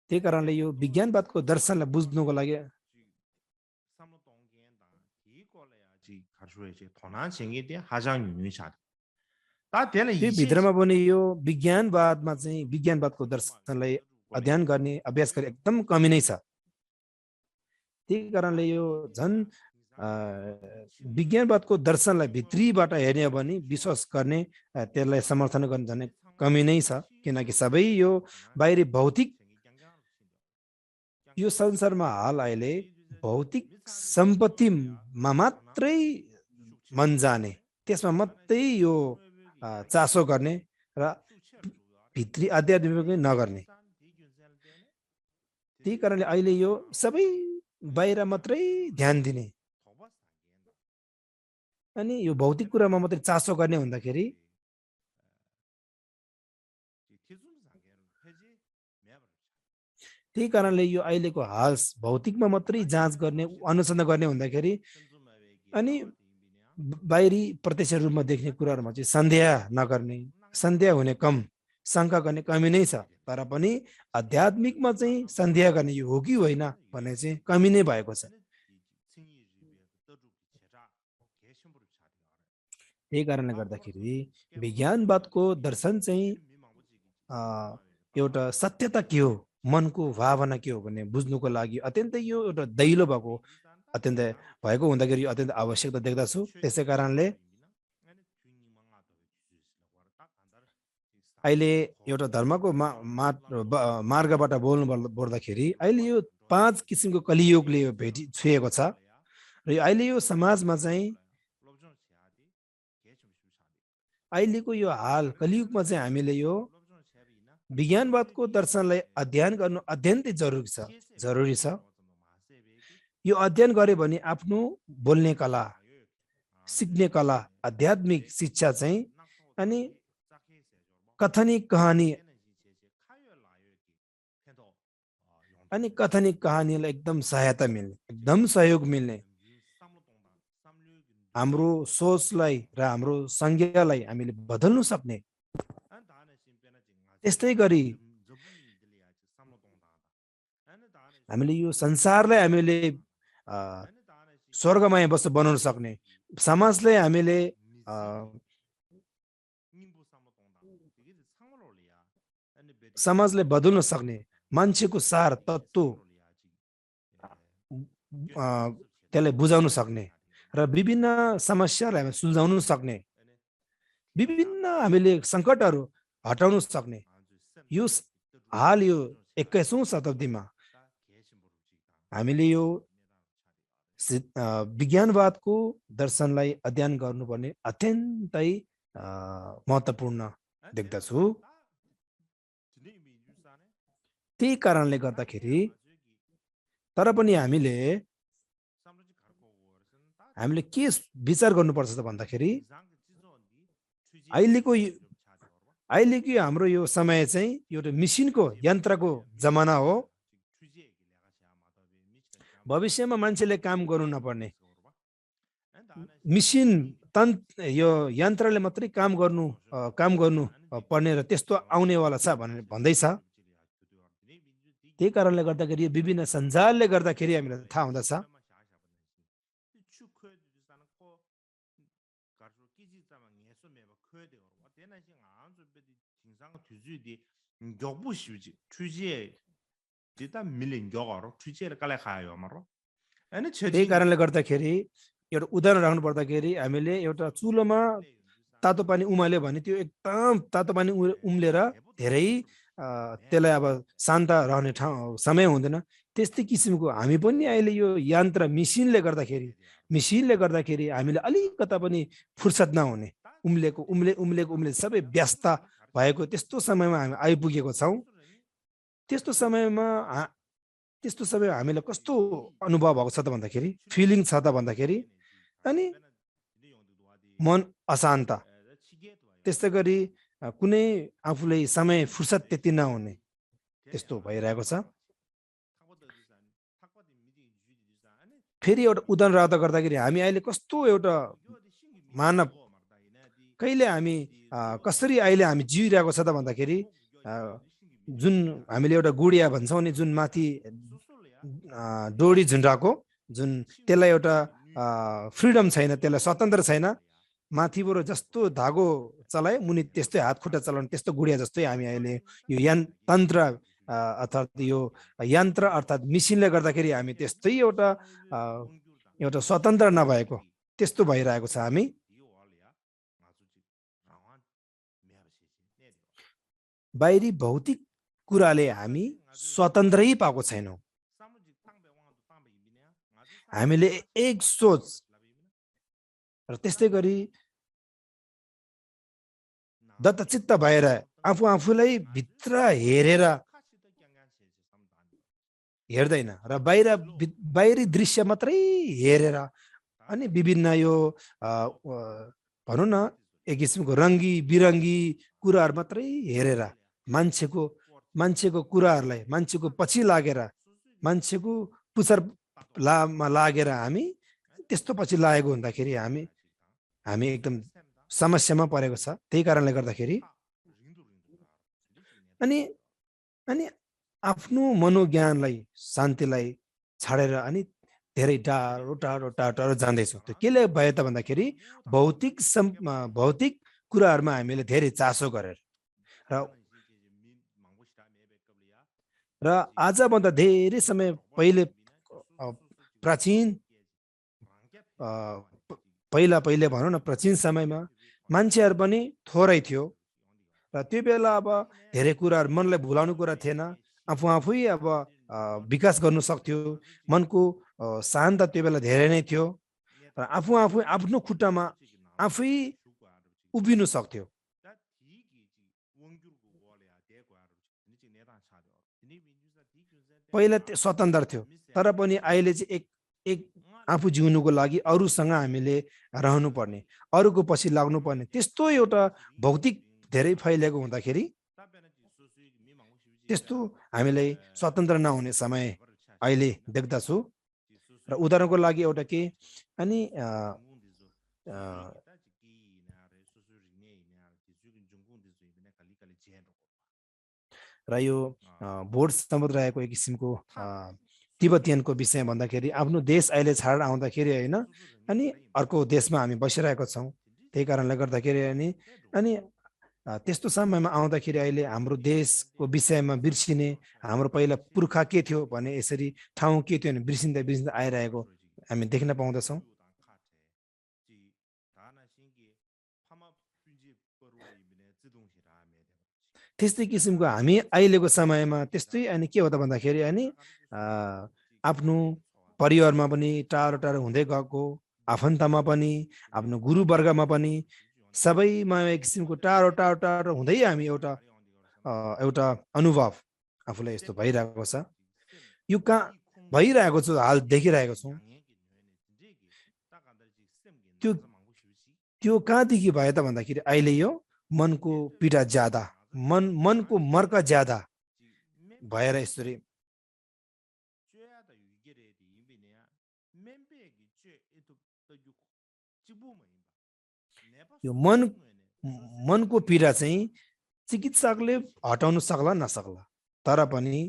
त्यही कारणले यो विज्ञानवादको दर्शनलाई बुझ्नुको लागि त्यो भित्रमा पनि यो विज्ञानवादमा चाहिँ विज्ञानवादको दर्शनलाई अध्ययन गर्ने, अभ्यास गर्ने एकदम कमी नै छ। त्यही कारणले यो झन् विज्ञानवादको दर्शनलाई भित्रीबाट हेर्ने हो भने विश्वास गर्ने, त्यसलाई समर्थन गर्ने झन् कमी नै छ। किनकि सबै यो बाहिरी भौतिक, यो संसारमा हाल अहिले भौतिक सम्पत्तिमा मात्रै मन जाने, त्यसमा मात्रै यो चासो गर्ने र भित्री आध्यात्मिक नगर्ने। त्यही कारणले अहिले यो सबै बाहिर मात्रै ध्यान दिने अनि यो भौतिक कुरामा मात्रै चासो गर्ने हुँदाखेरि त्यही कारणले यो अहिलेको हाल भौतिकमा मात्रै जाँच गर्ने, अनुसन्धान गर्ने हुँदाखेरि अनि बाहिरी प्रत्यक्ष रूपमा देख्ने कुराहरूमा चाहिँ सन्देह नगर्ने, सन्देह हुने कम, शङ्का गर्ने कमी नै छ। तर पनि आध्यात्मिकमा चाहिँ सन्देह गर्ने यो हो कि होइन भन्ने चाहिँ कमी नै भएको छ। त्यही कारणले गर्दाखेरि विज्ञानवादको दर्शन चाहिँ एउटा सत्यता के हो, मनको भावना के हो भन्ने बुझ्नुको लागि अत्यन्तै यो एउटा दैलो भएको, अत्यन्त भएको हुँदाखेरि यो अत्यन्त आवश्यकता देख्दछु। त्यसै कारणले अहिले एउटा धर्मको मार्गबाट बोल्नु पर्दाखेरि अहिले यो 5 किसिमको कलियुगले यो छुएको छ र अहिले यो समाजमा चाहिँ अहिलेको यो हाल कलियुगमा चाहिँ हामीले यो विज्ञानवादको दर्शनलाई अध्ययन गर्नु अत्यन्तै जरुरी छ। यो अध्ययन गरे भने आफ्नो बोल्ने कला, सिक्ने कला, आध्यात्मिक शिक्षा चाहिँ अनि कथनिक कहानीलाई एकदम सहायता मिल्ने, एकदम सहयोग मिल्ने, हाम्रो सोचलाई र हाम्रो संज्ञालाई हामीले बदल्नु सक्ने। त्यस्तै गरी हामीले यो संसारलाई हामीले स्वर्गमय वस्तु बनाउन सक्ने, समाजलाई हामीले समाजलाई बदल्न सक्ने, मान्छेको सार तत्त्व त्यसलाई बुझाउन सक्ने र विभिन्न समस्यालाई हामी सुल्झाउन सक्ने, विभिन्न हामीले सङ्कटहरू हटाउन सक्ने। यो हाल यो 21औं शताब्दीमा हामीले यो विज्ञानवादको दर्शनलाई अध्ययन गर्नुपर्ने अत्यन्तै महत्त्वपूर्ण देख्दछु। त्यही कारणले गर्दाखेरि तर पनि हामीले के विचार गर्नुपर्छ त भन्दाखेरि अहिलेको हाम्रो यो समय चाहिँ एउटा मिसिनको, यन्त्रको जमाना हो। भविष्यमा मान्छेले काम गर्नु नपर्ने, मिसिन यो यन्त्रले मात्रै काम गर्नु पर्ने र त्यस्तो आउनेवाला छ भनेर भन्दैछ। त्यही कारणले गर्दाखेरि यो विभिन्न सञ्जालले गर्दाखेरि हामीलाई थाहा हुँदछ त्यही कारणले गर्दाखेरि एउटा उदाहरण राख्नु पर्दाखेरि हामीले एउटा चुलोमा तातो पानी उमाल्यो भने त्यो एकदम तातो पानी उम्लेर धेरै त्यसलाई अब शान्त रहने ठाउँ समय हुँदैन त्यस्तै किसिमको हामी पनि अहिले यो यन्त्र मिसिनले गर्दाखेरि हामीले अलिकता पनि फुर्सद नहुने उम्ले सबै व्यस्त भएको त्यस्तो समयमा हामी आइपुगेको छौँ त्यस्तो समयमा हामीलाई कस्तो अनुभव भएको छ त भन्दाखेरि फिलिङ छ त भन्दाखेरि अनि मन अशान्त त्यस्तै गरी कुनै आफूलाई समय फुर्सद त्यति नहुने त्यस्तो भइरहेको छ फेरि एउटा उदाहरण राख्दा गर्दाखेरि हामी अहिले कस्तो एउटा मानव कहिले हामी कसरी अहिले हामी जिइरहेको छ त भन्दाखेरि जुन हामीले एउटा गुडिया भन्छौँ नि जुन माथि डोरी झुन्डाको जुन त्यसलाई एउटा फ्रिडम छैन त्यसलाई स्वतन्त्र छैन माथिबाट जस्तो धागो चलाए मुनि त्यस्तै हात खुट्टा चलाउने त्यस्तो गुडिया जस्तै हामी अहिले यो तन्त्र अर्थात् यो यन्त्र अर्थात् मिसिनले गर्दाखेरि हामी त्यस्तै एउटा स्वतन्त्र नभएको त्यस्तो भइरहेको छ हामी बाहिरी भौतिक कुराले हामी स्वतन्त्रै पाएको छैनौँ हामीले एक सोच र त्यस्तै गरी दत्तचित्त भएर आफूलाई भित्र हेर्दैन र बाहिरी दृश्य मात्रै हेरेर अनि विभिन्न यो भनौँ न एक किसिमको रङ्गी बिरङ्गी कुराहरू मात्रै हेरेर मान्छेको कुराहरूलाई मान्छेको पछि लागेर मान्छेको पुछरमा लागेर हामी त्यस्तो पछि लागेको हुँदाखेरि हामी एकदम समस्यामा परेको छ त्यही कारणले गर्दाखेरि अनि आफ्नो मनोज्ञानलाई शान्तिलाई छाडेर अनि धेरै टाढो जाँदैछौँ त्यो केले भयो त भन्दाखेरि भौतिक कुराहरूमा हामीले धेरै चासो गरेर र आजभन्दा धेरै समय पहिले पहिले भनौँ न प्राचीन समयमा मान्छेहरू पनि थोरै थियो र त्यो बेला अब धेरै कुराहरू मनलाई भुलाउनु कुरा थिएन आफै अब विकास गर्नु सक्थ्यो मनको शान्त त्यो बेला धेरै नै थियो र आफ्नो खुट्टामा आफै उभिनु सक्थ्यो पहिला स्वतन्त्र थियो तर पनि अहिले चाहिँ एक आफू जिउनुको लागि अरूसँग हामीले रहनु पर्ने अरूको पछि लाग्नु पर्ने त्यस्तो एउटा भौतिक धेरै फैलिएको हुँदाखेरि त्यस्तो हामीलाई स्वतन्त्र नहुने समय अहिले देख्दछु र उदाहरणको लागि एउटा के अनि र यो बोर्ड समुद्र रहेको एक किसिमको तिब्बतियनको विषय भन्दाखेरि आफ्नो देश अहिले छाडेर आउँदाखेरि होइन अनि अर्को देशमा हामी बसिरहेको छौँ त्यही कारणले गर्दाखेरि अनि त्यस्तो समयमा आउँदाखेरि अहिले हाम्रो देशको विषयमा बिर्सिने हाम्रो पहिला पुर्खा के थियो भने यसरी ठाउँ के थियो भने बिर्सिँदै आइरहेको हामी देख्न पाउँदछौँ त्यस्तै किसिमको हामी अहिलेको समयमा त्यस्तै अनि के हो त भन्दाखेरि अनि आफ्नो परिवारमा पनि टाढो हुँदै गएको आफन्तमा पनि आफ्नो गुरुवर्गमा पनि सबैमा एक किसिमको टाढो हुँदै हामी एउटा अनुभव आफूलाई यस्तो भइरहेको छ यो कहाँ भइरहेको छु हाल देखिरहेको छु त्यो कहाँदेखि भयो त भन्दाखेरि अहिले यो मनको पीडा ज्यादा मनको मर्क ज्यादा भएर यसरी यो मनको पीडा चाहिँ चिकित्सकले हटाउन सक्ला नसक्ला तर पनि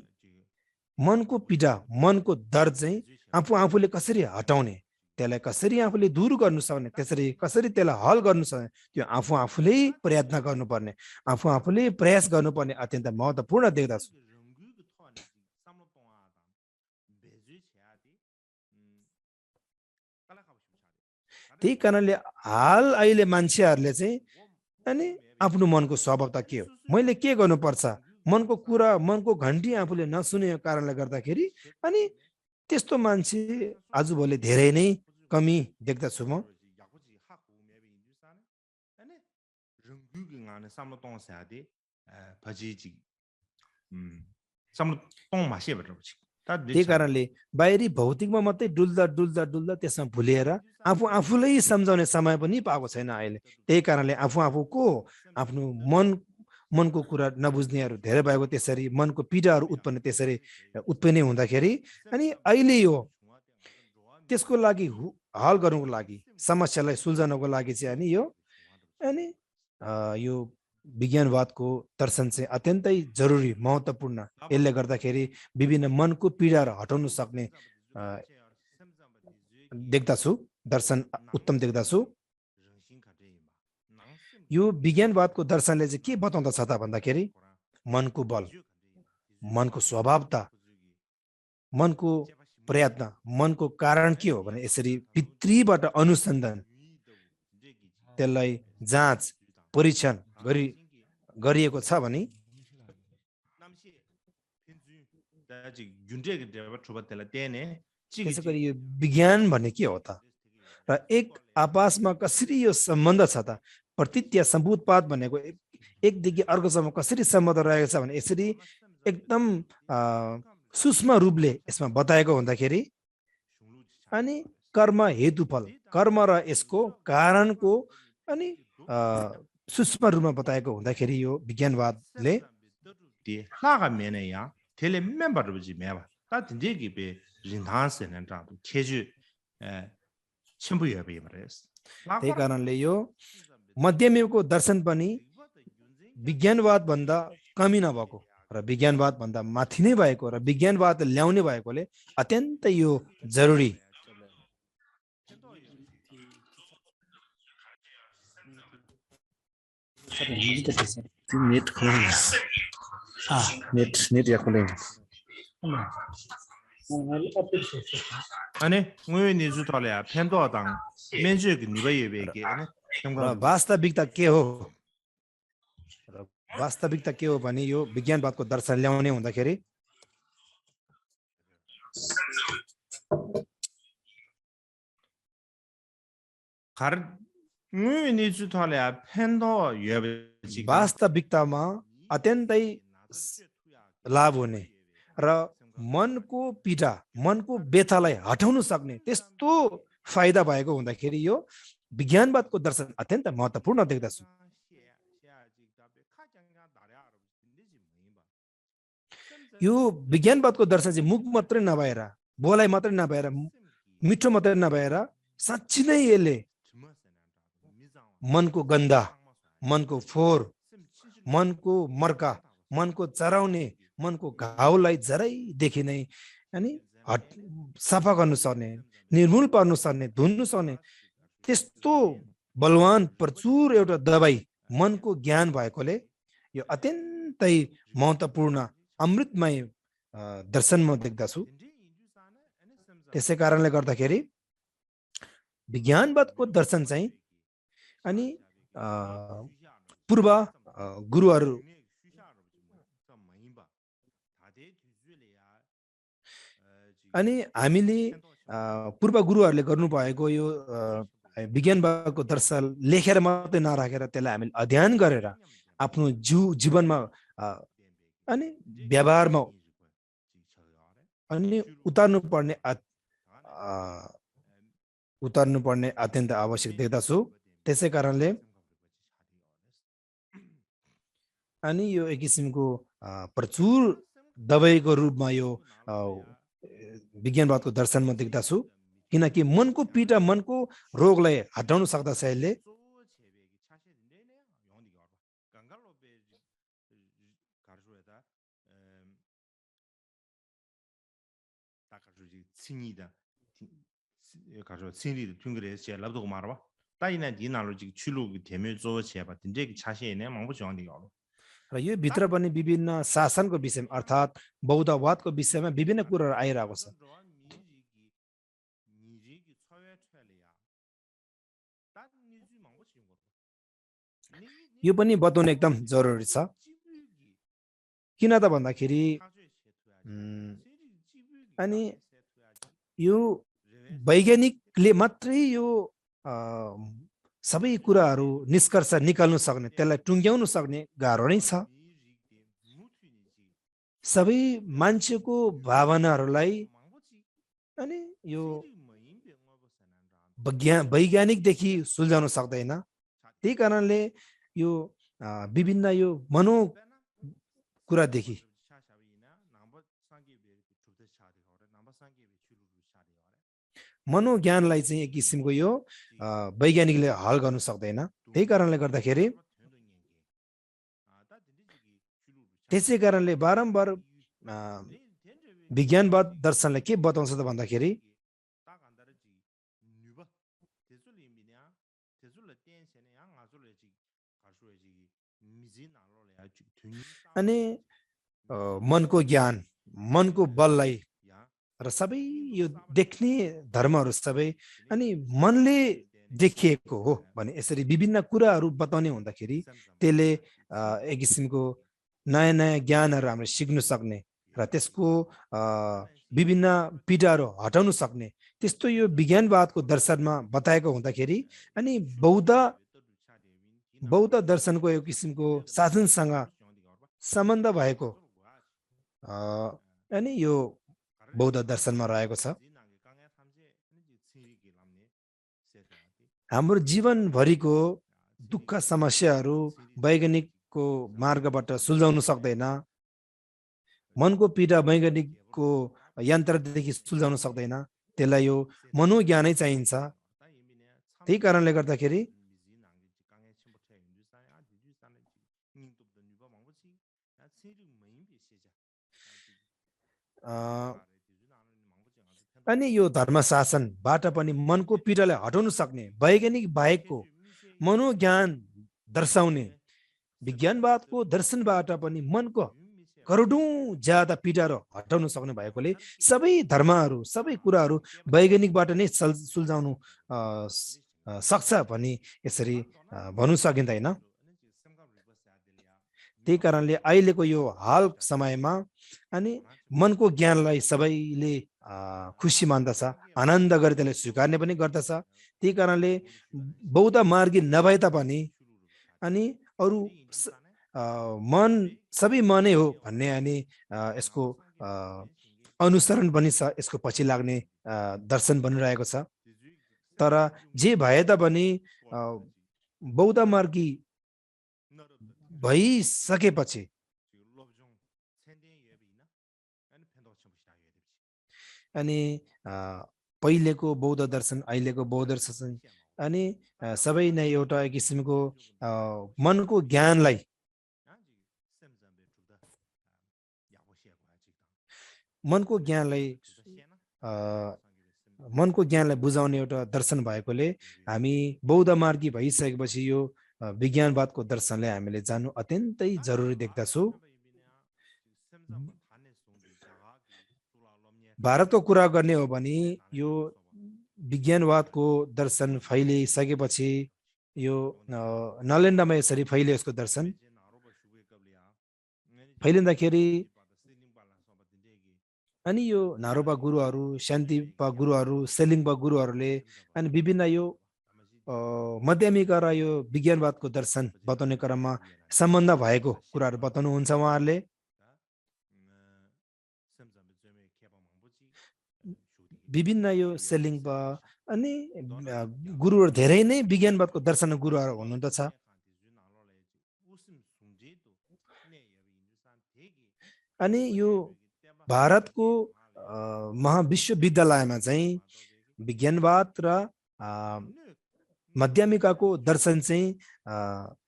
मनको पीडा मनको दर्द चाहिँ आफूले कसरी हटाउने त्यसलाई कसरी आफूले दूर गर्नु सक्ने त्यसरी कसरी त्यसलाई हल गर्नु सक्ने त्यो आफूले प्रयत्न गर्नुपर्ने आफूले प्रयास गर्नुपर्ने अत्यन्त महत्त्वपूर्ण देख्दछु त्यही कारणले हाल अहिले मान्छेहरूले चाहिँ अनि आफ्नो मनको स्वभाव त के हो मैले के गर्नुपर्छ मनको कुरा मनको घन्टी आफूले नसुनेको कारणले गर्दाखेरि अनि त्यस्तो मान्छे आजभोलि धेरै नै कमी देख्दछु म त्यही कारणले बाहिरी भौतिकमा मात्रै डुल्दा त्यसमा भुलिएर आफूलाई सम्झाउने समय पनि पाएको छैन अहिले त्यही कारणले आफूको आफ्नो मनको कुरा नबुझ्नेहरू धेरै भएको त्यसरी मनको पीडाहरू उत्पन्न हुँदाखेरि अनि अहिले यो त्यसको लागि हल गर्नको लागि समस्यालाई सुल्झाउनको लागि चाहिँ अनि यो विज्ञानवादको दर्शन चाहिँ अत्यन्तै जरुरी महत्त्वपूर्ण यसले गर्दाखेरि विभिन्न मनको पीडाहरू हटाउन सक्ने देख्दछु दर्शन उत्तम देख्दछु यो विज्ञानवादको दर्शनले चाहिँ के बताउँदछ त भन्दाखेरि मनको बल मनको स्वभावता मनको प्रयत्न मनको कारण के हो भने यसरी भित्रीबाट अनुसन्धान त्यसलाई जाँच परीक्षण गरिएको छ भने त्यसै गरी यो विज्ञान भन्ने के हो त र एक आपसमा कसरी यो सम्बन्ध छ त प्रतीत्य सम्बुतपात भनेको एकदेखि अर्कोसम्म कसरी सम्बन्ध रहेको छ भने यसरी एकदम सूक्ष्म रूपले यसमा बताएको हुँदाखेरि अनि कर्म हेतुफल कर्म र यसको कारणको अनि सूक्ष्म रूपमा बताएको हुँदाखेरि यो विज्ञानवादले त्यही कारणले यो मध्यमयुगको दर्शन पनि विज्ञानवाद भन्दा कमी नभएको र विज्ञानवाद भन्दा माथि नै भएको र विज्ञानवाद ल्याउने भएकोले अत्यन्तै यो जरुरी वास्तविकता के हो वास्तविकता के हो भने यो विज्ञानवादको दर्शन ल्याउने हुँदाखेरि वास्तविकतामा अत्यन्तै लाभ हुने र मनको पीडा मनको व्यथालाई हटाउन सक्ने त्यस्तो फाइदा भएको हुँदाखेरि यो विज्ञानवादको दर्शन अत्यन्त महत्त्वपूर्ण देख्दछु यो विज्ञानवादको दर्शन चाहिँ मुख मात्रै नभएर बोलाइ मात्रै नभएर मिठो मात्रै नभएर साँच्चै नै यसले मनको गन्दा मनको फोहोर मनको मर्का मनको चराउने मनको घाउलाई जरैदेखि नै अनि सफा गर्नु सक्ने निर्मूल पार्नु सक्ने धुन्नु सक्ने त्यस्तो बलवान प्रचुर एउटा दबाई मनको ज्ञान भएकोले यो अत्यन्तै महत्त्वपूर्ण अमृतमय दर्शन म देख्दछु त्यसै कारणले गर्दाखेरि विज्ञानवादको दर्शन चाहिँ अनि पूर्व गुरुहरू अनि हामीले पूर्व गुरुहरूले गर्नुभएको यो विज्ञानवादको दर्शन लेखेर मात्रै नराखेर त्यसलाई हामीले अध्ययन गरेर आफ्नो जीवनमा अनि व्यवहारमा अनि उतार्नु पर्ने अत्यन्त आवश्यक देख्दछु त्यसै कारणले अनि यो एक किसिमको प्रचुर दबाईको रूपमा यो विज्ञानवादको दर्शनमा देख्दछु किनकि मनको पीडा मनको रोगलाई हटाउन सक्दछ यसले 신이다 가서 신리도 퉁그레 제 랍도 말아 봐 다이나 디나로 지금 출루 대면 저 제바 진짜 자신의 망부 정한데 요 र यो भित्र पनि विभिन्न शासनको विषयमा अर्थात् बौद्धवादको विषयमा विभिन्न कुराहरू आइरहेको छ यो पनि बताउनु एकदम जरुरी छ किन त भन्दाखेरि अनि यो वैज्ञानिकले मात्रै यो सबै कुराहरू निष्कर्ष निकाल्नु सक्ने त्यसलाई टुङ्ग्याउनु सक्ने गाह्रो नै छ सबै मान्छेको भावनाहरूलाई अनि यो वैज्ञानिकदेखि सुल्झाउन सक्दैन त्यही कारणले यो विभिन्न यो मनो कुरादेखि मनोज्ञानलाई चाहिँ एक किसिमको यो वैज्ञानिकले हल गर्न सक्दैन त्यही कारणले गर्दाखेरि त्यसै कारणले बारम्बार विज्ञानवाद दर्शनले के बताउँछ त भन्दाखेरि अनि मनको ज्ञान मनको बललाई र सबै यो देख्ने धर्महरू सबै अनि मनले देखिएको हो भने यसरी विभिन्न कुराहरू बताउने हुँदाखेरि त्यसले एक किसिमको नयाँ नयाँ ज्ञानहरू हामीले सिक्न सक्ने र त्यसको विभिन्न पीडाहरू हटाउन सक्ने त्यस्तो यो विज्ञानवादको दर्शनमा बताएको हुँदाखेरि अनि बौद्ध दर्शनको एक किसिमको शासनसँग सम्बन्ध भएको अनि यो बौद्ध दर्शनमा रहेको छ हाम्रो जीवनभरिको दुःख समस्याहरू वैज्ञानिकको मार्गबाट सुल्झाउन सक्दैन मनको पीडा वैज्ञानिकको यन्त्रदेखि सुल्झाउन सक्दैन त्यसलाई यो मनोज्ञानै चाहिन्छ त्यही कारणले गर्दाखेरि अनि यो धर्मशासनबाट पनि मनको पीडालाई हटाउन सक्ने वैज्ञानिक बाहेकको मनोज्ञान दर्शाउने विज्ञानवादको दर्शनबाट पनि मनको करोडौं ज्यादा पीडाहरू हटाउन सक्ने भएकोले सबै धर्महरू सबै कुराहरू वैज्ञानिकबाट नै सुल्झाउनु सक्छ भनी यसरी भन्नु सकिँदैन त्यही कारणले अहिलेको यो हाल समयमा अनि मनको ज्ञानलाई सबैले खुसी मान्दछ आनन्द गरी त्यसलाई स्वीकार्ने पनि गर्दछ त्यही कारणले बौद्ध मार्गी नभए तापनि अनि अरू मन सबै मनै हो भन्ने अनि यसको अनुसरण पनि छ यसको पछि लाग्ने दर्शन बनिरहेको छ तर जे भए तापनि बौद्ध मार्गी भइसकेपछि अनि पहिलेको बौद्ध दर्शन अहिलेको बौद्ध दर्शन अनि सबै नै एउटा एक किसिमको मनको ज्ञानलाई मनको ज्ञानलाई बुझाउने एउटा दर्शन भएकोले हामी बौद्ध मार्गी भइसकेपछि यो विज्ञानवादको दर्शनलाई हामीले जान्नु अत्यन्तै जरुरी देख्दछु भारतको कुरा गर्ने हो भने यो विज्ञानवादको दर्शन फैलिसकेपछि यो नालन्दामा यसरी फैल्यो यसको दर्शन फैलिँदाखेरि अनि यो नारोपा गुरुहरू शान्तिपा गुरुहरू सेलिङपा गुरुहरूले अनि विभिन्न यो मध्यमिका र यो विज्ञानवादको दर्शन बताउने क्रममा सम्बन्ध भएको कुराहरू बताउनुहुन्छ उहाँहरूले विभिन्न यो सेलिङपा अनि गुरुहरू धेरै नै विज्ञानवादको दर्शन गुरुहरू हुनुहुँदछ अनि यो भारतको महाविश्वविद्यालयमा चाहिँ विज्ञानवाद र मध्यमिकाको दर्शन चाहिँ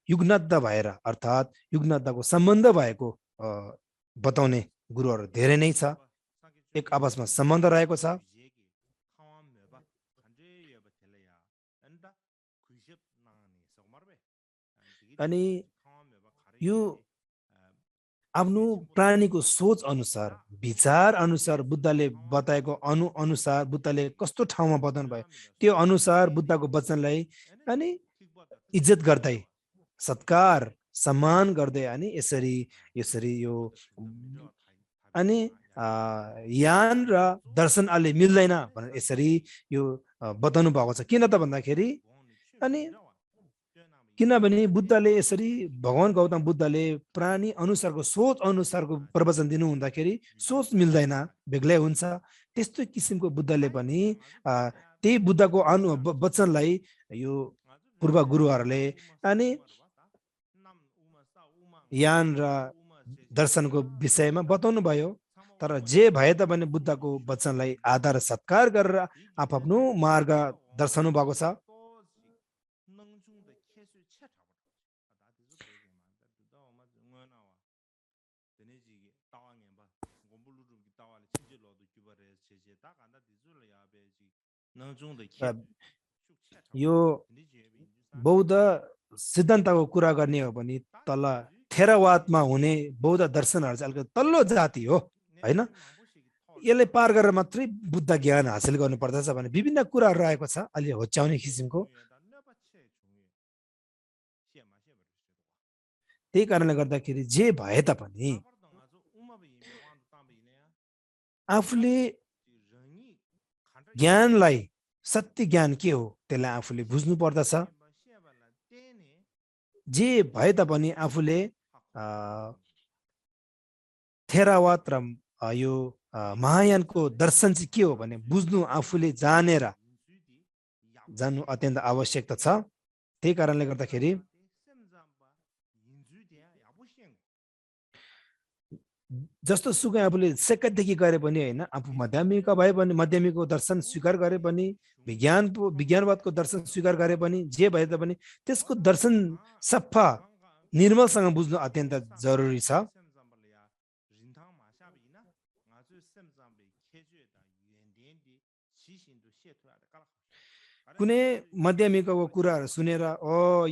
युग्नद्ध भएर अर्थात् युग्नद्धको सम्बन्ध भएको बताउने गुरुहरू धेरै नै छ एक आपसमा सम्बन्ध रहेको छ अनि यो आफ्नो प्राणीको सोच अनुसार विचार अनुसार बुद्धले बताएको अनुसार बुद्धले कस्तो ठाउँमा बताउनु भयो त्यो अनुसार बुद्धको वचनलाई अनि इज्जत गर्दै सत्कार सम्मान गर्दै अनि यसरी यसरी यो अनि ज्ञान र दर्शन अलि मिल्दैन भनेर यसरी यो बताउनु भएको छ किन त भन्दाखेरि अनि किनभने बुद्धले यसरी भगवान गौतम बुद्धले प्राणी अनुसारको सोच अनुसारको प्रवचन दिनु हुँदाखेरि सोच मिल्दैन बेग्लै हुन्छ त्यस्तो किसिमको बुद्धले पनि त्यही बुद्धको वचनलाई यो पूर्व गुरुहरूले अनि ज्ञान र दर्शनको विषयमा बताउनु भयो तर जे भए तापनि बुद्धको वचनलाई आदर सत्कार गरेर आफ्नो मार्ग दर्शाउनु भएको छ यो बौद्ध सिद्धान्तको कुरा गर्ने हो भने तल थेरावादमा हुने बौद्ध दर्शनहरू चाहिँ अलिकति तल्लो जाति हो हैन यसले पार गरेर मात्रै बुद्ध ज्ञान हासिल गर्नु पर्दछ भने विभिन्न कुराहरू रहेको छ अलि होच्याउने किसिमको त्यही कारणले गर्दाखेरि जे भए तापनि आफूले ज्ञानलाई सत्य ज्ञान के हो त्यसलाई आफूले बुझ्नु पर्दछ जे भए तापनि आफूले थेरावाद र यो महायानको दर्शन चाहिँ के हो भने बुझ्नु आफूले जान्नु अत्यन्त आवश्यकता छ त्यही कारणले गर्दाखेरि जस्तो सुकै आफूले सेकदेखि गरे पनि होइन आफू माध्यमिक भए पनि माध्यमिकको दर्शन स्वीकार गरे पनि विज्ञानवादको दर्शन स्वीकार गरे पनि जे भए तापनि त्यसको दर्शन सफा निर्मलसँग बुझ्नु अत्यन्त जरुरी छ कुनै माध्यमिकको कुराहरू सुनेर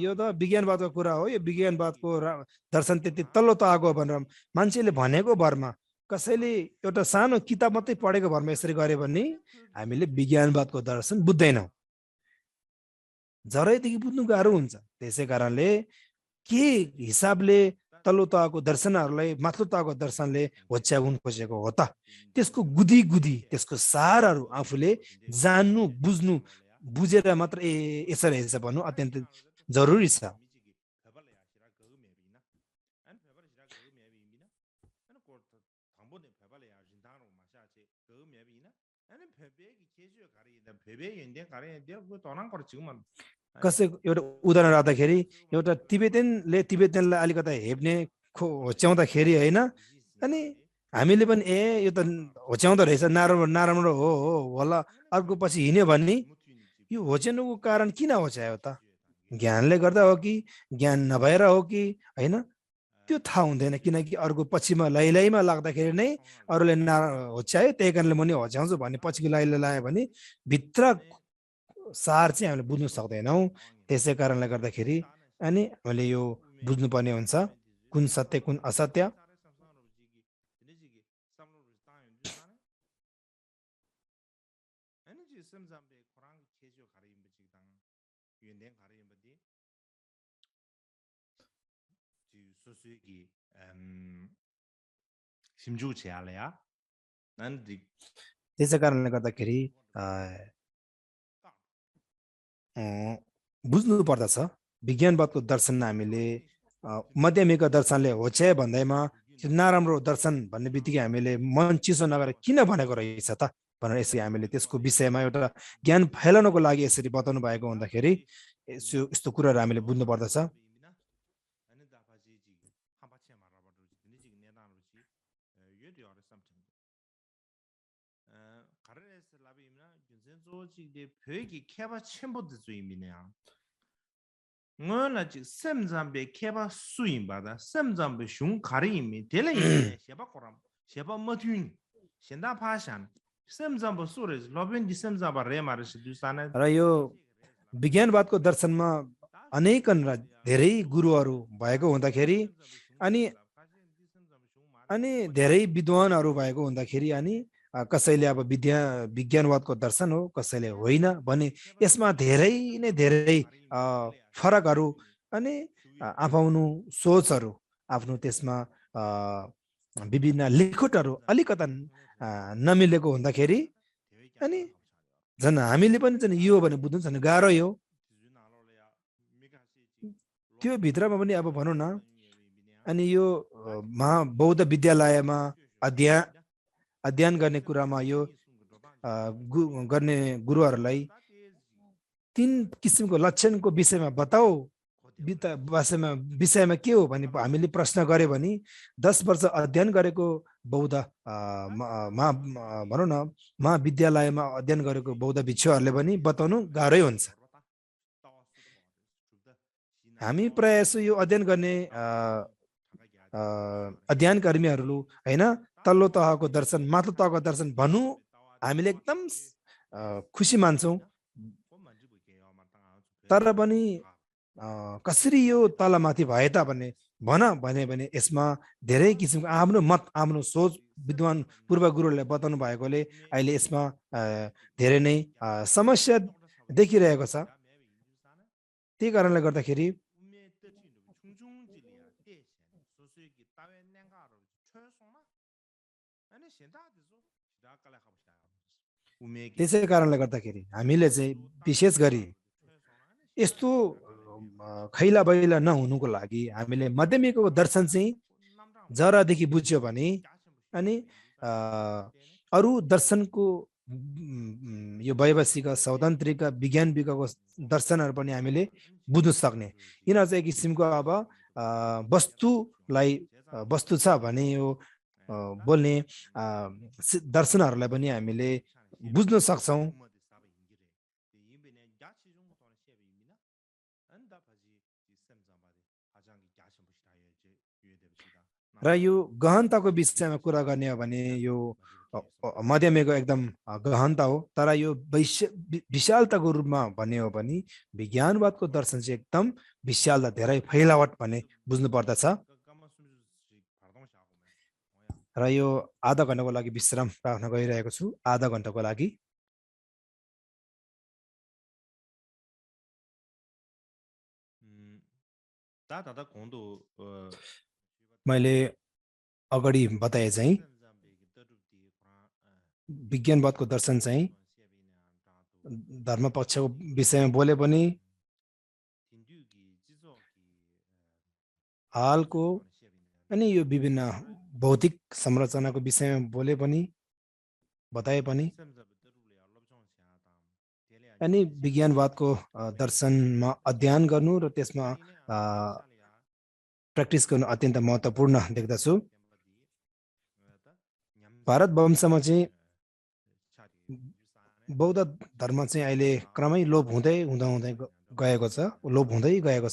यो त विज्ञानवादको कुरा हो यो विज्ञानवादको दर्शन त्यति तल्लो तहको भनेर मान्छेले भनेको भरमा कसैले एउटा सानो किताब मात्रै पढेको भरमा यसरी गरे भने हामीले विज्ञानवादको दर्शन बुझ्दैनौँ जरैदेखि बुझ्नु गाह्रो हुन्छ त्यसै कारणले के हिसाबले तल्लो तहको दर्शनहरूलाई माथिल्लो तहको दर्शनले होच्याउनु खोजेको हो त त्यसको गुदी त्यसको सारहरू आफूले जान्नु बुझ्नु बुझेर मात्र यसरी हेर्छ भन्नु अत्यन्त जरुरी छ कसै एउटा उदाहरण राख्दाखेरि एउटा तिब्बतीयनलाई अलिकति हेप्ने होच्याउँदाखेरि होइन अनि हामीले पनि यो त होच्याउँदो रहेछ नराम्रो हो होला अर्को पछि हिँड्यो भने यो होच्याउनुको कारण किन होच्यायो त ज्ञानले गर्दा हो कि ज्ञान नभएर हो कि होइन त्यो थाहा हुँदैन किनकि अर्को पछिमा लैलैमा लाग्दाखेरि नै अरूले होच्यायो त्यही कारणले म नि होच्याउँछु भन्ने पछिको लैले लायो भने भित्र सार चाहिँ हामीले बुझ्नु सक्दैनौँ त्यसै कारणले गर्दाखेरि अनि हामीले यो बुझ्नुपर्ने हुन्छ कुन सत्य कुन असत्य त्यसै कारणले गर्दाखेरि बुझ्नु पर्दछ विज्ञानवादको दर्शन हामीले माध्यमिक दर्शनले होच्याए भन्दैमा नराम्रो दर्शन भन्ने बित्तिकै हामीले मन चिसो नगरेर किन भनेको रहेछ त भनेर यसरी हामीले त्यसको विषयमा एउटा ज्ञान फैलाउनको लागि यसरी बताउनु भएको हुँदाखेरि यस्तो कुराहरू हामीले बुझ्नु पर्दछ ngona chi semzambe keba suin bada semzambe shung khari mi tele sheba koram sheba matun shenda pashan semzambe sures lobin di semzamba re mare dusana र यो विज्ञानवादको दर्शनमा अनेकन र धेरै गुरुहरू भएको हुँदाखेरि अनि अनि धेरै विद्वानहरू भएको हुँदाखेरि अनि कसैले अब विज्ञानवादको दर्शन हो कसैले होइन भने यसमा धेरै नै धेरै फरकहरू अनि आफ्नो सोचहरू आफ्नो त्यसमा विभिन्न लिखुटहरू अलिकता नमिलेको हुँदाखेरि अनि झन् हामीले पनि झन् यो भने बुझ्नु झन् गाह्रो हो त्यो भित्रमा पनि अब भनौँ न अनि यो बौद्ध विद्यालयमा अध्ययन गर्ने कुरामा यो गर्ने गुरुहरूलाई 3 किसिमको लक्षणको विषयमा बताऊ विषयमा के हो भने हामीले प्रश्न गर्यो भने 10 वर्ष अध्ययन गरेको बौद्ध भनौँ न महाविद्यालयमा अध्ययन गरेको बौद्ध भिक्षुहरूले पनि बताउनु गाह्रै हुन्छ हामी प्रायः जसो यो अध्ययन गर्ने अध्ययन कर्मीहरू हैन तल्लो तहको दर्शन माथिल्लो तहको दर्शन भन्नु हामीले एकदम खुसी मान्छौँ तर पनि कसरी यो तलमाथि भए त भने यसमा धेरै किसिमको आफ्नो मत आफ्नो सोच विद्वान पूर्व गुरुहरूले बताउनु भएकोले अहिले यसमा धेरै नै समस्या देखिरहेको छ त्यही कारणले गर्दाखेरि त्यसै कारणले गर्दाखेरि हामीले चाहिँ विशेष गरी यस्तो खैला बैला नहुनुको लागि हामीले माध्यमिकको दर्शन चाहिँ जरादेखि बुझ्यो भने अनि अरू दर्शनको यो वैवस्यिक सौतन्त्रिक विज्ञानविकको दर्शनहरू पनि हामीले बुझ्न सक्ने यिनीहरू चाहिँ एक किसिमको अब वस्तु छ भने यो बोल्ने दर्शनहरूलाई पनि हामीले बुझ्न सक्छौँ र यो गहनताको विषयमा कुरा गर्ने हो भने यो मध्यमको एकदम गहनता हो तर यो विशालताको रूपमा भन्ने हो भने विज्ञानवादको दर्शन चाहिँ एकदम विशालता धेरै फैलावट भन्ने बुझ्नु पर्दछ र यो आधा घण्टाको लागि विश्राम राख्न गइरहेको छु आधा घण्टाको लागि मैले अगाडि बताए चाहिँ विज्ञानवादको दर्शन चाहिँ धर्म पक्षको विषयमा बोले पनि हालको अनि यो विभिन्न भौतिक संरचनाको विषयमा बोले पनि बताए पनि अनि विज्ञानवादको दर्शनमा अध्ययन गर्नु र त्यसमा प्र्याक्टिस गर्नु अत्यन्त महत्त्वपूर्ण देख्दछु भारत वंशमा चाहिँ बौद्ध धर्म चाहिँ अहिले क्रमै लोप हुँदै गएको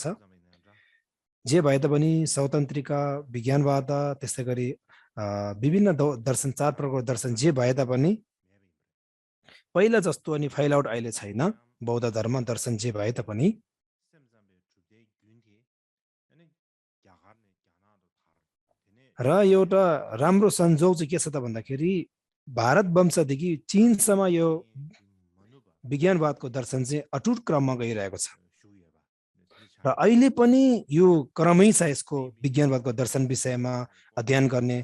छ जे भए तापनि सौतन्त्रिका विज्ञानवाद त्यस्तै गरी विभिन्न दर्शन 4 प्रकारको दर्शन जे भए तापनि पहिला जस्तो अनि फैलावट अहिले छैन बौद्ध धर्म दर्शन जे भए तापनि र एउटा राम्रो संजोग चाहिँ के छ त भन्दाखेरि भारत वंशदेखि चीनसम्म यो विज्ञानवादको दर्शन चाहिँ अटुट क्रममा गइरहेको छ र अहिले पनि यो क्रमै छ यसको विज्ञानवादको दर्शन विषयमा अध्ययन गर्ने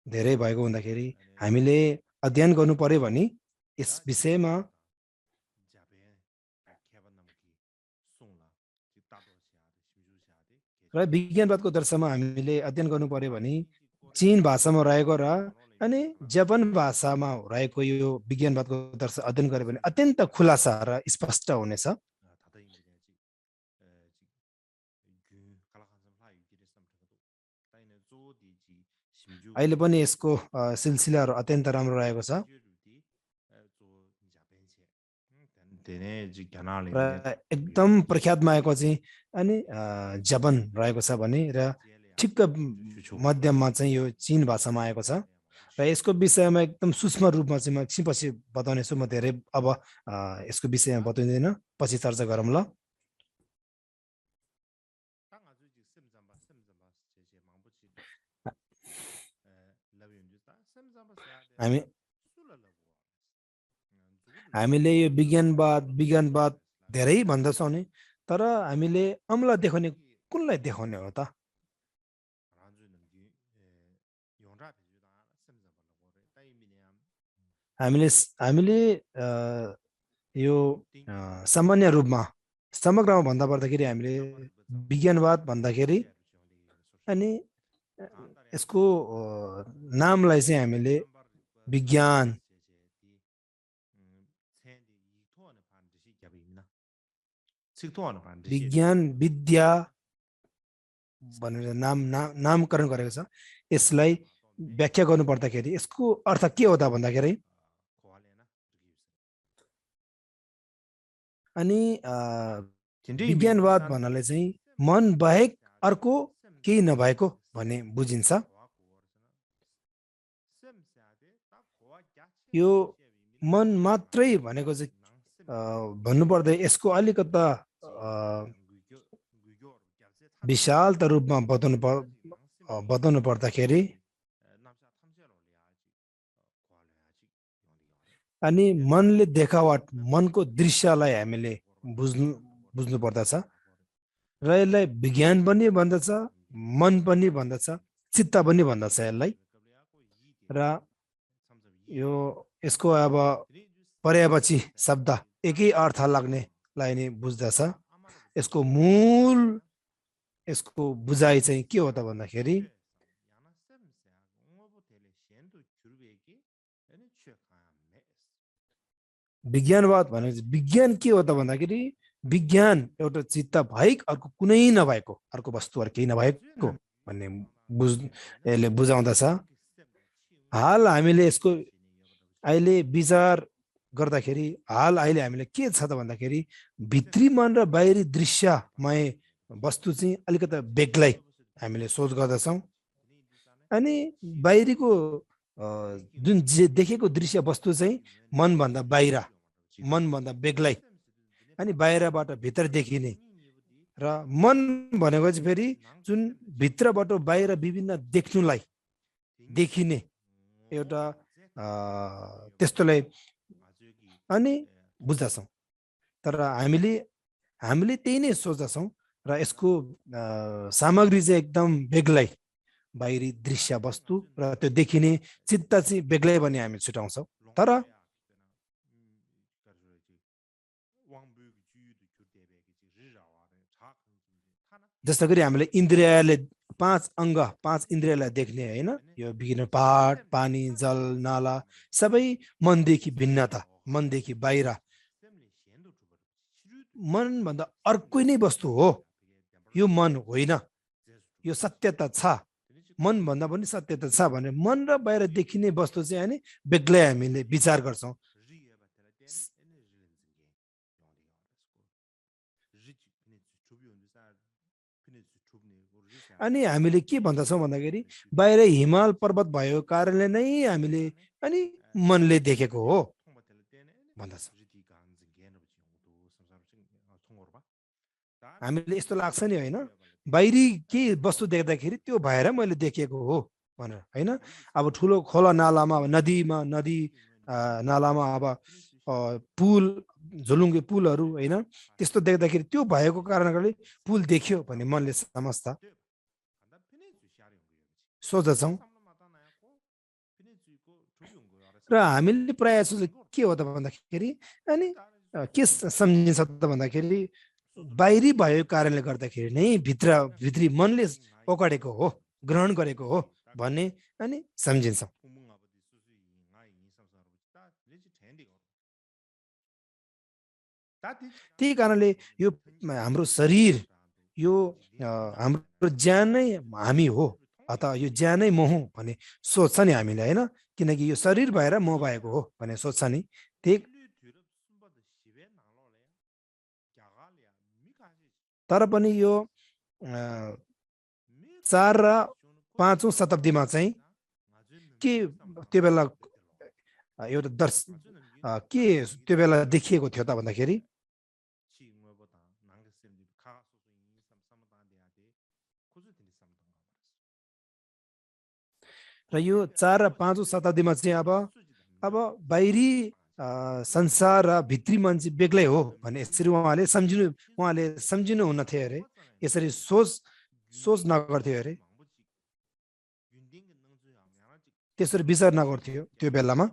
धेरै भएको हुँदाखेरि हामीले अध्ययन गर्नु पर्यो भने यस विषयमा र विज्ञानवादको दर्शनमा हामीले अध्ययन गर्नु पर्यो भने चीन भाषामा रहेको र अनि जापान भाषामा रहेको यो विज्ञानवादको दर्शन अध्ययन गर्यो भने अत्यन्त खुलासा र स्पष्ट हुनेछ अहिले पनि यसको सिलसिलाहरू अत्यन्त राम्रो रहेको छ र एकदम प्रख्यातमा आएको चाहिँ अनि जापान रहेको छ भने र ठिक्क मध्यममा चाहिँ यो चीन भाषामा आएको छ र यसको विषयमा एकदम सूक्ष्म रूपमा चाहिँ म एकछिनपछि बताउने छु म धेरै अब यसको विषयमा बताउँदैन पछि चर्चा गरौँ ल हामी हामीले यो विज्ञानवाद धेरै भन्दछौँ नि, तर हामीले अम्ल देखाउने कुनलाई देखाउने हो त? हामीले हामीले यो सामान्य रूपमा समग्रमा भन्दा पर्दाखेरि हामीले विज्ञानवाद भन्दाखेरि अनि यसको नामलाई चाहिँ हामीले विज्ञान विज्ञान विद्या भनेर नामकरण गरेको छ। यसलाई व्याख्या गर्नु पर्दाखेरि यसको अर्थ के हो त भन्दाखेरि अनि विज्ञानवाद भन्नाले चाहिँ मन बाहेक अर्को केही नभएको भन्ने बुझिन्छ। यो मन मात्रै भनेको चाहिँ भन्नुपर्दा यसको अलिकता विशाल त रूपमा बताउनु पर्दाखेरि अनि मनले देखावट मनको दृश्यलाई हामीले बुझ्नु पर्दछ र यसलाई विज्ञान पनि भन्दछ, मन पनि भन्दछ, चित्त पनि भन्दछ यसलाई। र यो यसको अब परेपछि शब्द एकै अर्थ लाग्नेलाई नै बुझ्दछ। यसको मूल यसको बुझाइ चाहिँ के हो त भन्दाखेरि विज्ञानवाद भनेको विज्ञान के हो त भन्दाखेरि विज्ञान एउटा चित्त बाहेक अर्को कुनै नभएको, अर्को वस्तुहरू केही नभएको भन्ने यसले बुझाउँदछ। हाल हामीले यसको अहिले विचार गर्दाखेरि अहिले हामीले के छ त भन्दाखेरि भित्री मन र बाहिरी दृश्यमय वस्तु चाहिँ अलिकति बेग्लै हामीले सोच गर्दछौँ। अनि बाहिरीको जुन देखेको दृश्य वस्तु चाहिँ मनभन्दा बाहिर, मनभन्दा बेग्लै अनि बाहिरबाट भित्र देखिने र मन भनेको चाहिँ फेरि जुन भित्रबाट बाहिर विभिन्न देख्नुलाई देखिने एउटा त्यस्तोलाई अनि बुझ्दछौँ। तर हामीले त्यही नै सोच्दछौँ र यसको सामग्री चाहिँ एकदम बेग्लै, बाहिरी दृश्य वस्तु र त्यो देखिने चित्त चाहिँ बेग्लै भने हामी छुटाउँछौँ। तर जस्तो गरी हामीले इन्द्रियले पाँच इन्द्रियलाई देख्ने होइन, यो विभिन्न पहाड, पानी, जल, नाला सबै मनदेखि भिन्नता, मनदेखि बाहिर, मन भन्दा अर्कै नै वस्तु हो, यो मन होइन, यो सत्यता छ, मन भन्दा पनि सत्यता छ भने मन र बाहिर देखिने वस्तु चाहिँ अनि बेग्लै हामीले विचार गर्छौँ। अनि हामीले के भन्दछौँ भन्दाखेरि बाहिर हिमाल पर्वत भएको कारणले नै हामीले अनि मनले देखेको हो भन्दछौँ। हामीले यस्तो लाग्छ नि होइन, बाहिरी केही वस्तु देख्दाखेरि त्यो भएर मैले देखेको हो भनेर होइन। अब ठुलो खोला नालामा, नदी नालामा अब पुल, झोलुङ्गे पुलहरू होइन, त्यस्तो देख्दाखेरि त्यो भएको कारणले पुल देख्यो भने मनले समझ्छ, सोच्दछौँ। र हामीले प्रायः सोच के हो त भन्दाखेरि अनि के सम्झिन्छ त भन्दाखेरि बाहिरी भएको कारणले गर्दाखेरि नै भित्री मनले पकडेको हो, ग्रहण गरेको हो भन्ने अनि सम्झिन्छौँ। त्यही कारणले यो हाम्रो शरीर, यो हाम्रो ज्यान नै हामी हो, अथवा यो ज्यानै म हुँ भन्ने सोच्छ नि हामीले होइन, किनकि यो शरीर भएर म भएको हो भन्ने सोच्छ नि। त्यही तर पनि यो 4 र 5औं शताब्दीमा चाहिँ के त्यो बेला एउटा के त्यो बेला देखिएको थियो त भन्दाखेरि र यो 4 र 5औं शताब्दीमा चाहिँ अब बाहिरी संसार र भित्री मान्छे बेग्लै हो भने यसरी उहाँले सम्झिनु हुन थियो अरे, यसरी सोच नगर्थ्यो अरे, त्यसरी विचार नगर्थ्यो त्यो बेलामा।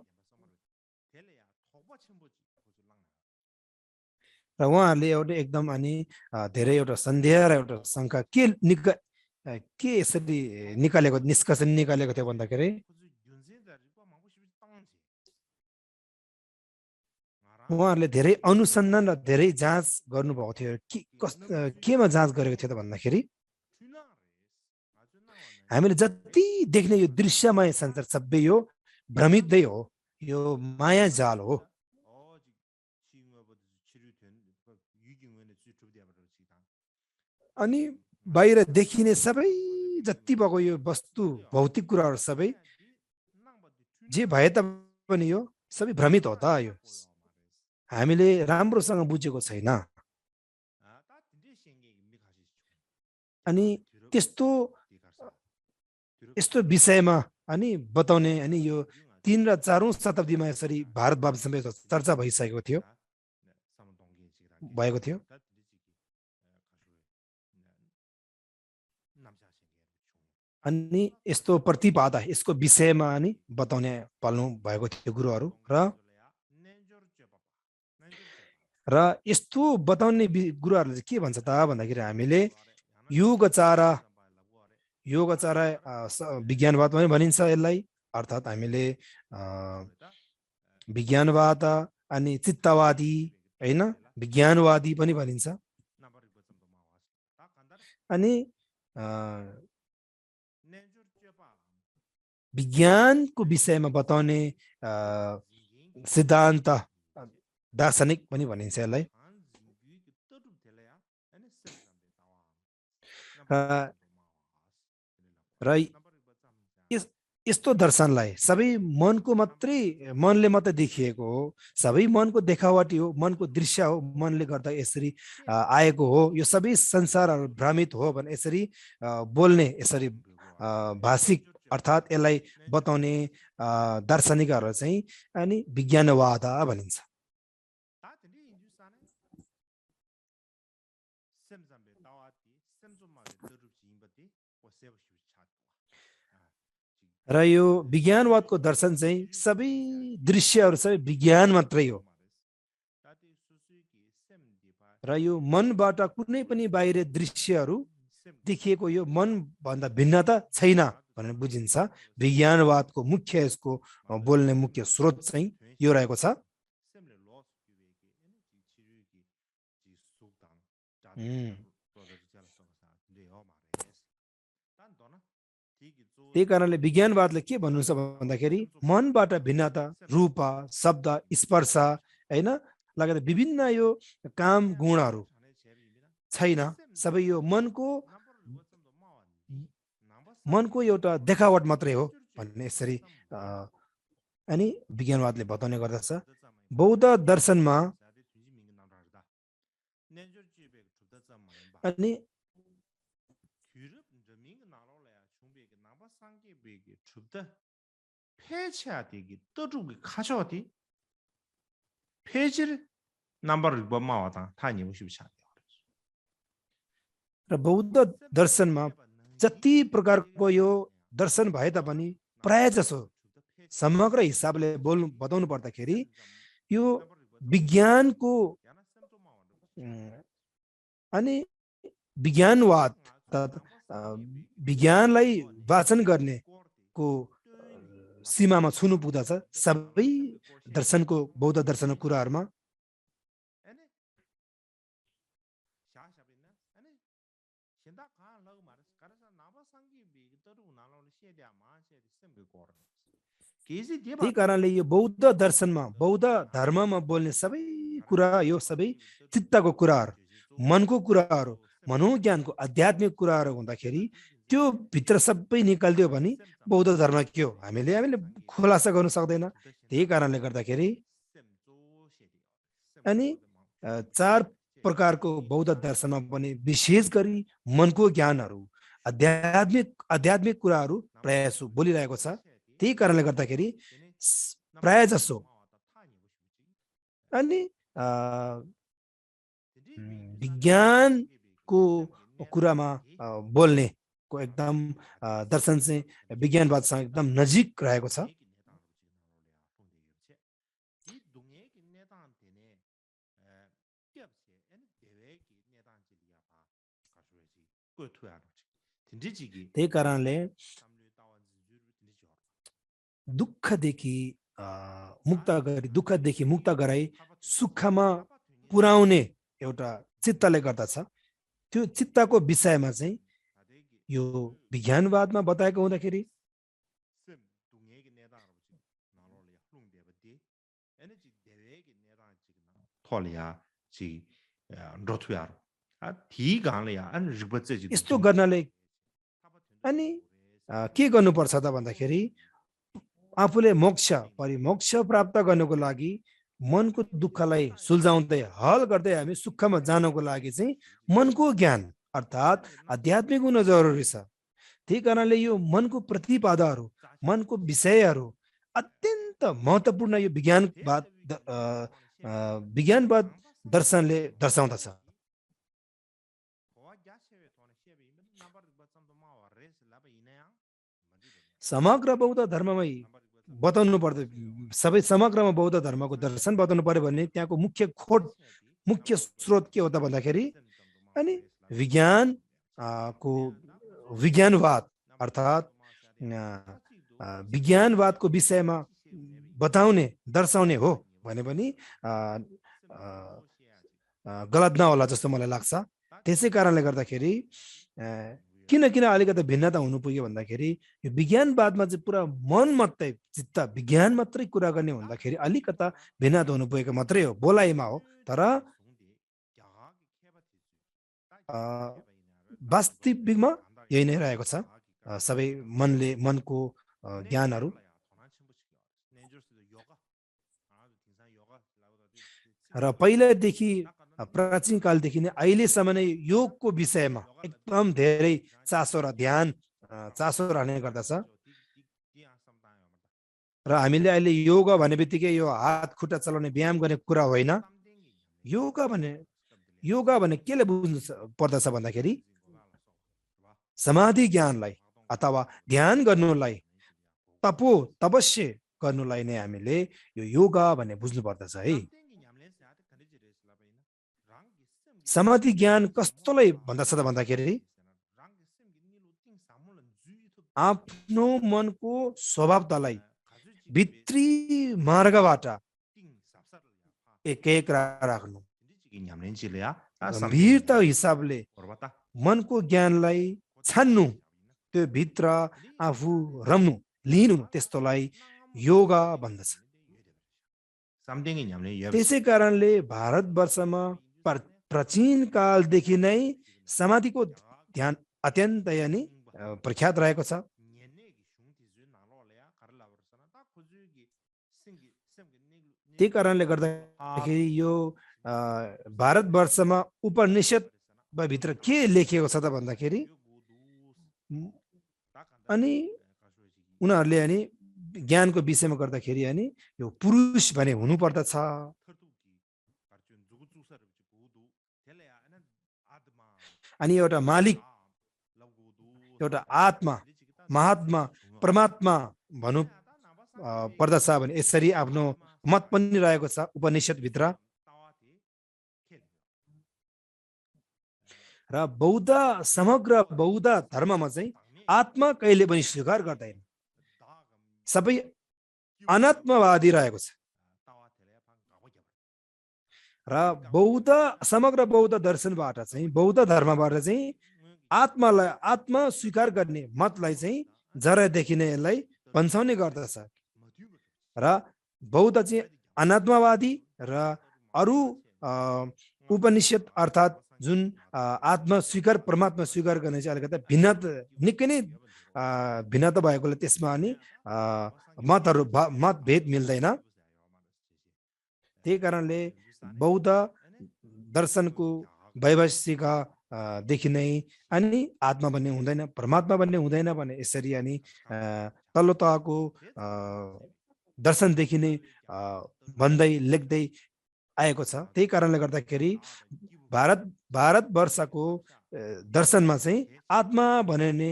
र उहाँहरूले एउटा एकदम अनि धेरै एउटा सन्देह र एउटा शङ्का के यसरी निष्कर्ष निकालेको थियो भन्दाखेरि उहाँहरूले धेरै अनुसन्धान र धेरै जाँच गर्नुभएको थियो। केमा जाँच गरेको थियो त भन्दाखेरि हामीले जति देख्ने यो दृश्यमय संसार सबै यो भ्रमितै हो, यो माया जाल हो। अनि बाहिर देखिने सबै जति भएको यो वस्तु भौतिक कुराहरू सबै जे भए तापनि यो सबै भ्रमित हो त, यो हामीले राम्रोसँग बुझेको छैन। अनि यस्तो विषयमा अनि बताउने अनि यो 3 र 4औं शताब्दीमा यसरी भारतमा समेत चर्चा भएको थियो। अनि यस्तो प्रतिपादन यसको विषयमा अनि बताउने पाल्नु भएको थियो गुरुहरू र यस्तो बताउने गुरुहरूले के भन्छ त भन्दाखेरि हामीले योगचारा विज्ञानवाद पनि भनिन्छ यसलाई, अर्थात् हामीले विज्ञानवाद अनि चित्तवादी हैन, विज्ञानवादी पनि भनिन्छ। अनि विज्ञानको विषयमा बताउने सिद्धान्त दार्शनिक पनि भनिन्छ यसलाई। र यस्तो दर्शनलाई सबै मनले मात्रै देखिएको हो, सबै मनको देखावटी हो, मनको दृश्य हो, मनले गर्दा यसरी आएको हो, यो सबै संसारहरू भ्रमित हो भने यसरी बोल्ने यसरी भाषिक अर्थात् यसलाई बताउने दार्शनिकहरू चाहिँ अनि विज्ञानवाद भनिन्छ। र यो विज्ञानवादको दर्शन चाहिँ सबै दृश्यहरू सबै विज्ञान मात्रै हो र यो मनबाट कुनै पनि बाहिर दृश्यहरू देखिएको यो मन भन्दा भिन्नता छैन भनेर बुझिन्छ। विज्ञानवादको मुख्य यसको बोल्ने मुख्य स्रोत चाहिँ यो रहेको छ। त्यही कारणले विज्ञानवादले के भन्नुहुन्छ भन्दाखेरि मनबाट भिन्नता, रूप, शब्द, स्पर्श हैन लगायत विभिन्न यो काम गुणहरू छैन, सबै यो मनको एउटा देखावट मात्रै हो भन्ने यसरी अनि विज्ञानवादले बताउने गर्दछ। बौद्ध दर्शनमा अनि र बौद्ध दर्शनमा जति प्रकारको यो दर्शन भए तापनि प्राय जसो समग्र हिसाबले बताउनु पर्दाखेरि यो विज्ञानको अनि विज्ञानवाद विज्ञानलाई वाचन गर्ने को सीमामा छुनु पुग्दछ सबै दर्शनको बौद्ध दर्शनको कुराहरुमा। त्यही कारणले यो बौद्ध दर्शनमा बौद्ध धर्ममा बोल्ने सबै कुरा यो सबै चित्तको कुराहरु, मनको कुराहरु, मनोज्ञानको आध्यात्मिक कुराहरु हुँदाखेरि त्यो भित्र सबै निकाल्दियो भने बौद्ध धर्म के हो हामीले खुलासा गर्न सक्दैन। त्यही कारणले गर्दाखेरि अनि चार प्रकारको बौद्ध दर्शनमा पनि विशेष गरी मनको ज्ञानहरु, आध्यात्मिक कुराहरु प्रायः बोलिरहेको छ। त्यही कारणले गर्दाखेरि प्राय जसो अनि विज्ञानको कुरामा बोल्ने को एकदम दर्शन चाहिँ विज्ञानवादसँग एकदम नजिक रहेको छ। त्यही कारणले दुःखदेखि मुक्त गराई सुखमा पुर्याउने एउटा चित्तले गर्दछ। त्यो चित्तको विषयमा चाहिँ यो विज्ञानवादमा बताएको हुँदाखेरि यस्तो गर्नाले अनि के गर्नुपर्छ त भन्दाखेरि आफूले परिमोक्ष प्राप्त गर्नको लागि मनको दुःखलाई सुल्झाउँदै हल गर्दै हामी सुखमा जानको लागि चाहिँ मनको ज्ञान अर्थात् आध्यात्मिक हुन जरुरी छ। त्यही कारणले यो मनको प्रतिपादाहरू मनको विषयहरू अत्यन्त महत्त्वपूर्ण यो विज्ञानवाद दर्शनले दर्शाउँदछ। समग्र बौद्ध धर्ममै बताउनु पर्दा सबै समग्रमा बौद्ध धर्मको दर्शन बताउनु पर्यो भने त्यहाँको मुख्य स्रोत के हो त भन्दाखेरि अनि विज्ञानवाद अर्थात् विज्ञानवादको विषयमा बताउने दर्शाउने हो भने पनि गलत नहोला जस्तो मलाई लाग्छ। त्यसै कारणले गर्दाखेरि किन अलिकति भिन्नता हुनु पुग्यो भन्दाखेरि यो विज्ञानवादमा चाहिँ पुरा मन मात्रै चित्त विज्ञान मात्रै कुरा गर्ने भन्दाखेरि अलिकता भिन्नता हुनु पुगेको मात्रै हो, बोलाइमा हो। तर वास्तविकमा यही नै रहेको छ। सबै मनको ज्ञानहरू र पहिलादेखि प्राचीन कालदेखि नै अहिलेसम्म नै योगको विषयमा एकदम धेरै चासो रहने गर्दछ। र हामीले अहिले योगा भन्ने बित्तिकै यो हात खुट्टा चलाउने व्यायाम गर्ने कुरा होइन। योगा भने केले बुझ्नु पर्दछ भन्दाखेरि समाधि ज्ञानलाई अथवा ध्यान गर्नुलाई तपस्या गर्नुलाई नै हामीले यो योगा भन्ने बुझ्नु पर्दछ है। समाधि ज्ञान कस्तोलाई भन्दछ त भन्दाखेरि आफ्नो मनको स्वभावतालाई भित्री मार्गबाट एक राख्नु, गम्भीरता हिसाबले मनको ज्ञानलाई छान्नु, त्यो भित्र आफू रम्नु लिनु, त्यस्तोलाई योगा भन्दछ। त्यसै कारणले भारतवर्षमा प्राचीन कालदेखि नै समाधिको ध्यान अत्यन्तै नै प्रख्यात रहेको छ। त्यही कारणले गर्दाखेरि यो भारतवर्षमा उपनिषद भित्र के लेखिएको छ त भन्दाखेरि अनि उनीहरूले अनि ज्ञानको विषयमा गर्दाखेरि अनि यो पुरुष भने हुनुपर्दछ, अनि एउटा मालिक, एउटा आत्मा, महात्मा, परमात्मा भन्नु पर्दछ भने यसरी आफ्नो मत पनि रहेको छ उपनिषद भित्र। र समग्र बौद्ध धर्ममा चाहिँ आत्मा कहिले पनि स्वीकार गर्दैन, सबै अनात्मवादी रहेको छ। र समग्र बौद्ध दर्शनबाट चाहिँ बौद्ध धर्मबाट चाहिँ आत्मा स्वीकार गर्ने मतलाई चाहिँ जरादेखि नै यसलाई पन्छाउने गर्दछ। र बौद्ध चाहिँ अनात्मवादी र अरू उपनिषद अर्थात् जुन आत्मा स्वीकार परमात्मा स्वीकार गर्ने चाहिँ अलिकति निकै नै भिन्नता भएकोले त्यसमा अनि मतभेद मिल्दैन। त्यही कारणले बौद्ध दर्शनको वैभाषिक देखि नै अनि आत्मा भन्ने हुँदैन, परमात्मा भन्ने हुँदैन भने यसरी अनि तल्लो तहको दर्शनदेखि नै भन्दै लेख्दै आएको छ। त्यही कारणले गर्दाखेरि भारतवर्षको दर्शनमा चाहिँ आत्मा भन्ने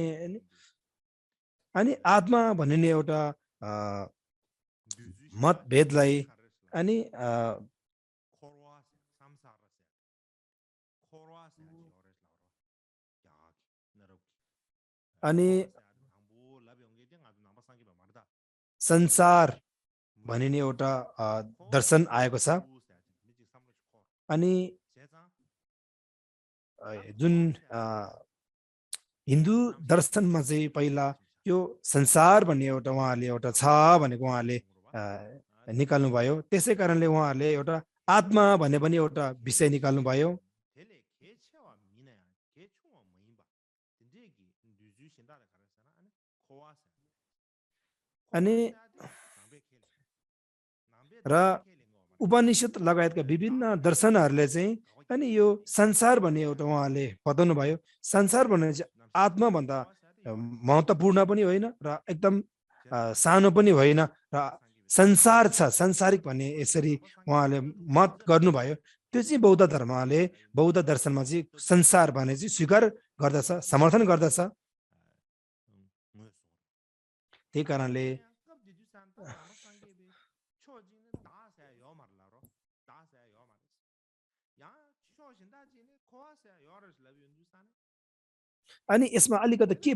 अनि आत्मा भन्ने एउटा मतभेदलाई अनि अनि संसार भनिने एउटा दर्शन आएको छ। अनि जुन हिन्दू दर्शनमा चाहिँ पहिला यो संसार भन्ने एउटा उहाँहरूले एउटा छ भनेको उहाँहरूले निकाल्नु भयो। त्यसै कारणले उहाँहरूले एउटा आत्मा भन्ने पनि एउटा विषय निकाल्नु भयो। अनि र उपनिषद लगायतका विभिन्न दर्शनहरूले चाहिँ अनि यो संसार भन्ने एउटा उहाँले बताउनु भयो। संसार भन्ने चाहिँ आत्मा भन्दा महत्त्वपूर्ण पनि होइन र एकदम सानो पनि होइन र संसार छ, संसारिक भन्ने यसरी उहाँले मत गर्नुभयो। त्यो चाहिँ बौद्ध धर्मले बौद्ध दर्शनमा चाहिँ संसार भने चाहिँ स्वीकार गर्दछ, समर्थन गर्दछ। त्यही कारणले अनि यसमा अलिकति के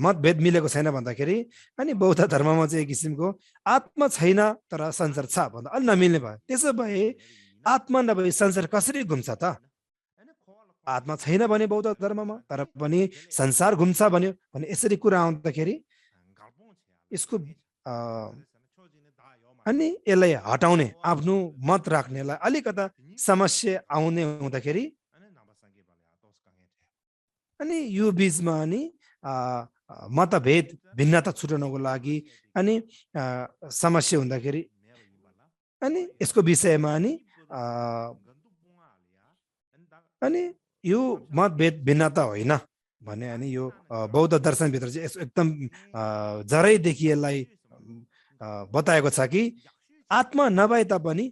मतभेद मिलेको छैन भन्दाखेरि अनि बौद्ध धर्ममा चाहिँ एक किसिमको आत्मा छैन तर संसार छ भन्दा अलि नमिल्ने भयो। त्यसो भए आत्मा नभए संसार कसरी घुम्छ त? आत्मा छैन भने बौद्ध धर्ममा तर पनि संसार घुम्छ भन्यो भने यसरी कुरा आउँदाखेरि यसको अनि यसलाई हटाउने आफ्नो मत राख्नेलाई अलिकता समस्या आउने हुँदाखेरि अनि यो बीचमा अनि मतभेद भिन्नता छुटाउनको लागि अनि समस्या हुँदाखेरि अनि यसको विषयमा अनि यो मतभेद भिन्नता होइन भने अनि यो बौद्ध दर्शनभित्र चाहिँ एकदम जरैदेखि यसलाई बताएको छ कि आत्मा नभए तापनि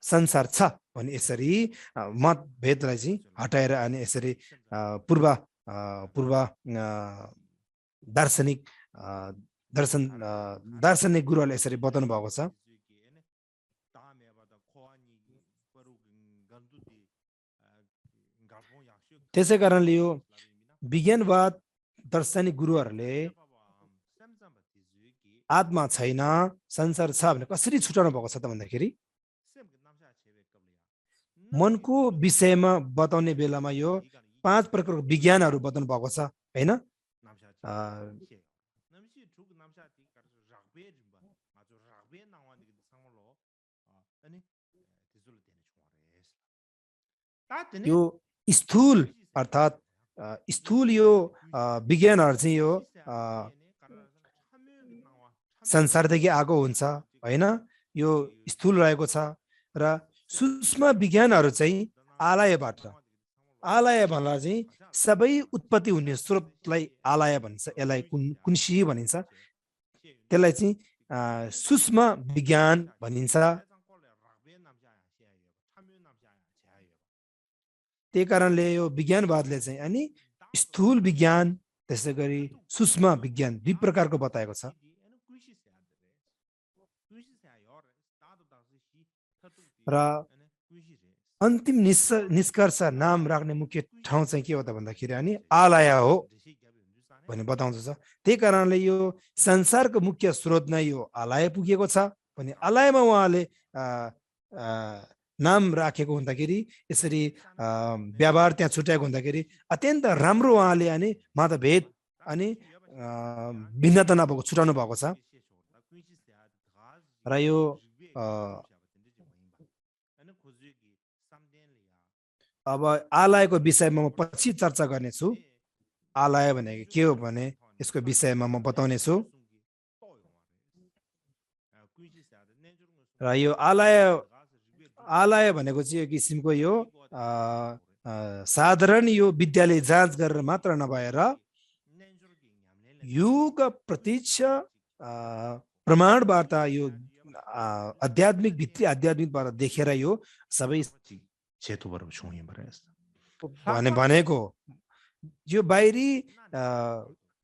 संसार छ भने यसरी मतभेदलाई चाहिँ हटाएर अनि यसरी पूर्व दार्शनिक गुरुहरूले यसरी बताउनु भएको छ। त्यसै कारणले यो विज्ञानवाद दार्शनिक गुरुहरूले आत्मा छैन संसार छ भने कसरी छुटाउनु भएको छ त भन्दाखेरि मनको विषयमा बताउने बेलामा यो 5 प्रकारको विज्ञानहरू बताउनु भएको छ हैन। यो स्थूल अर्थात स्थूल यो विज्ञानहरू चाहिँ यो संसारदेखि आएको हुन्छ हैन, यो स्थूल रहेको छ र सूक्ष्म विज्ञानहरू चाहिँ आलयबाट, आलय भन्दा चाहिँ सबै उत्पत्ति हुने स्रोतलाई आलय भनिन्छ, यसलाई कुन्सी भनिन्छ, त्यसलाई चाहिँ सूक्ष्म विज्ञान भनिन्छ। त्यही कारणले यो विज्ञानवादले चाहिँ अनि स्थूल विज्ञान त्यसै गरी सूक्ष्म विज्ञान दुई प्रकारको बताएको छ। र अन्तिम निष्कर्ष नाम राख्ने मुख्य ठाउँ चाहिँ के हो त भन्दाखेरि अनि आलय हो भन्ने बताउँछ। त्यही कारणले यो संसारको मुख्य स्रोत नै यो आलय पुगेको छ भने आलयमा उहाँले नाम राखेको हुँदाखेरि यसरी व्यवहार त्यहाँ छुट्याएको हुँदाखेरि अत्यन्त राम्रो उहाँले अनि मतभेद अनि भिन्नता नभएको छुटाउनु भएको छ। र यो अब आलयको विषयमा म पछि चर्चा गर्नेछु। आलय भनेको के हो भने यसको विषयमा म बताउने छु। र यो आलय भनेको चाहिँ एक किसिमको यो साधारण यो विद्यालय जाँच गरेर मात्र नभएर युग प्रत्यक्ष प्रमाणबाट यो आध्यात्मिक भित्री आध्यात्मिकबाट देखेर यो सबै 제도버로 중요해 버렸어. भनेको यो बाहिरी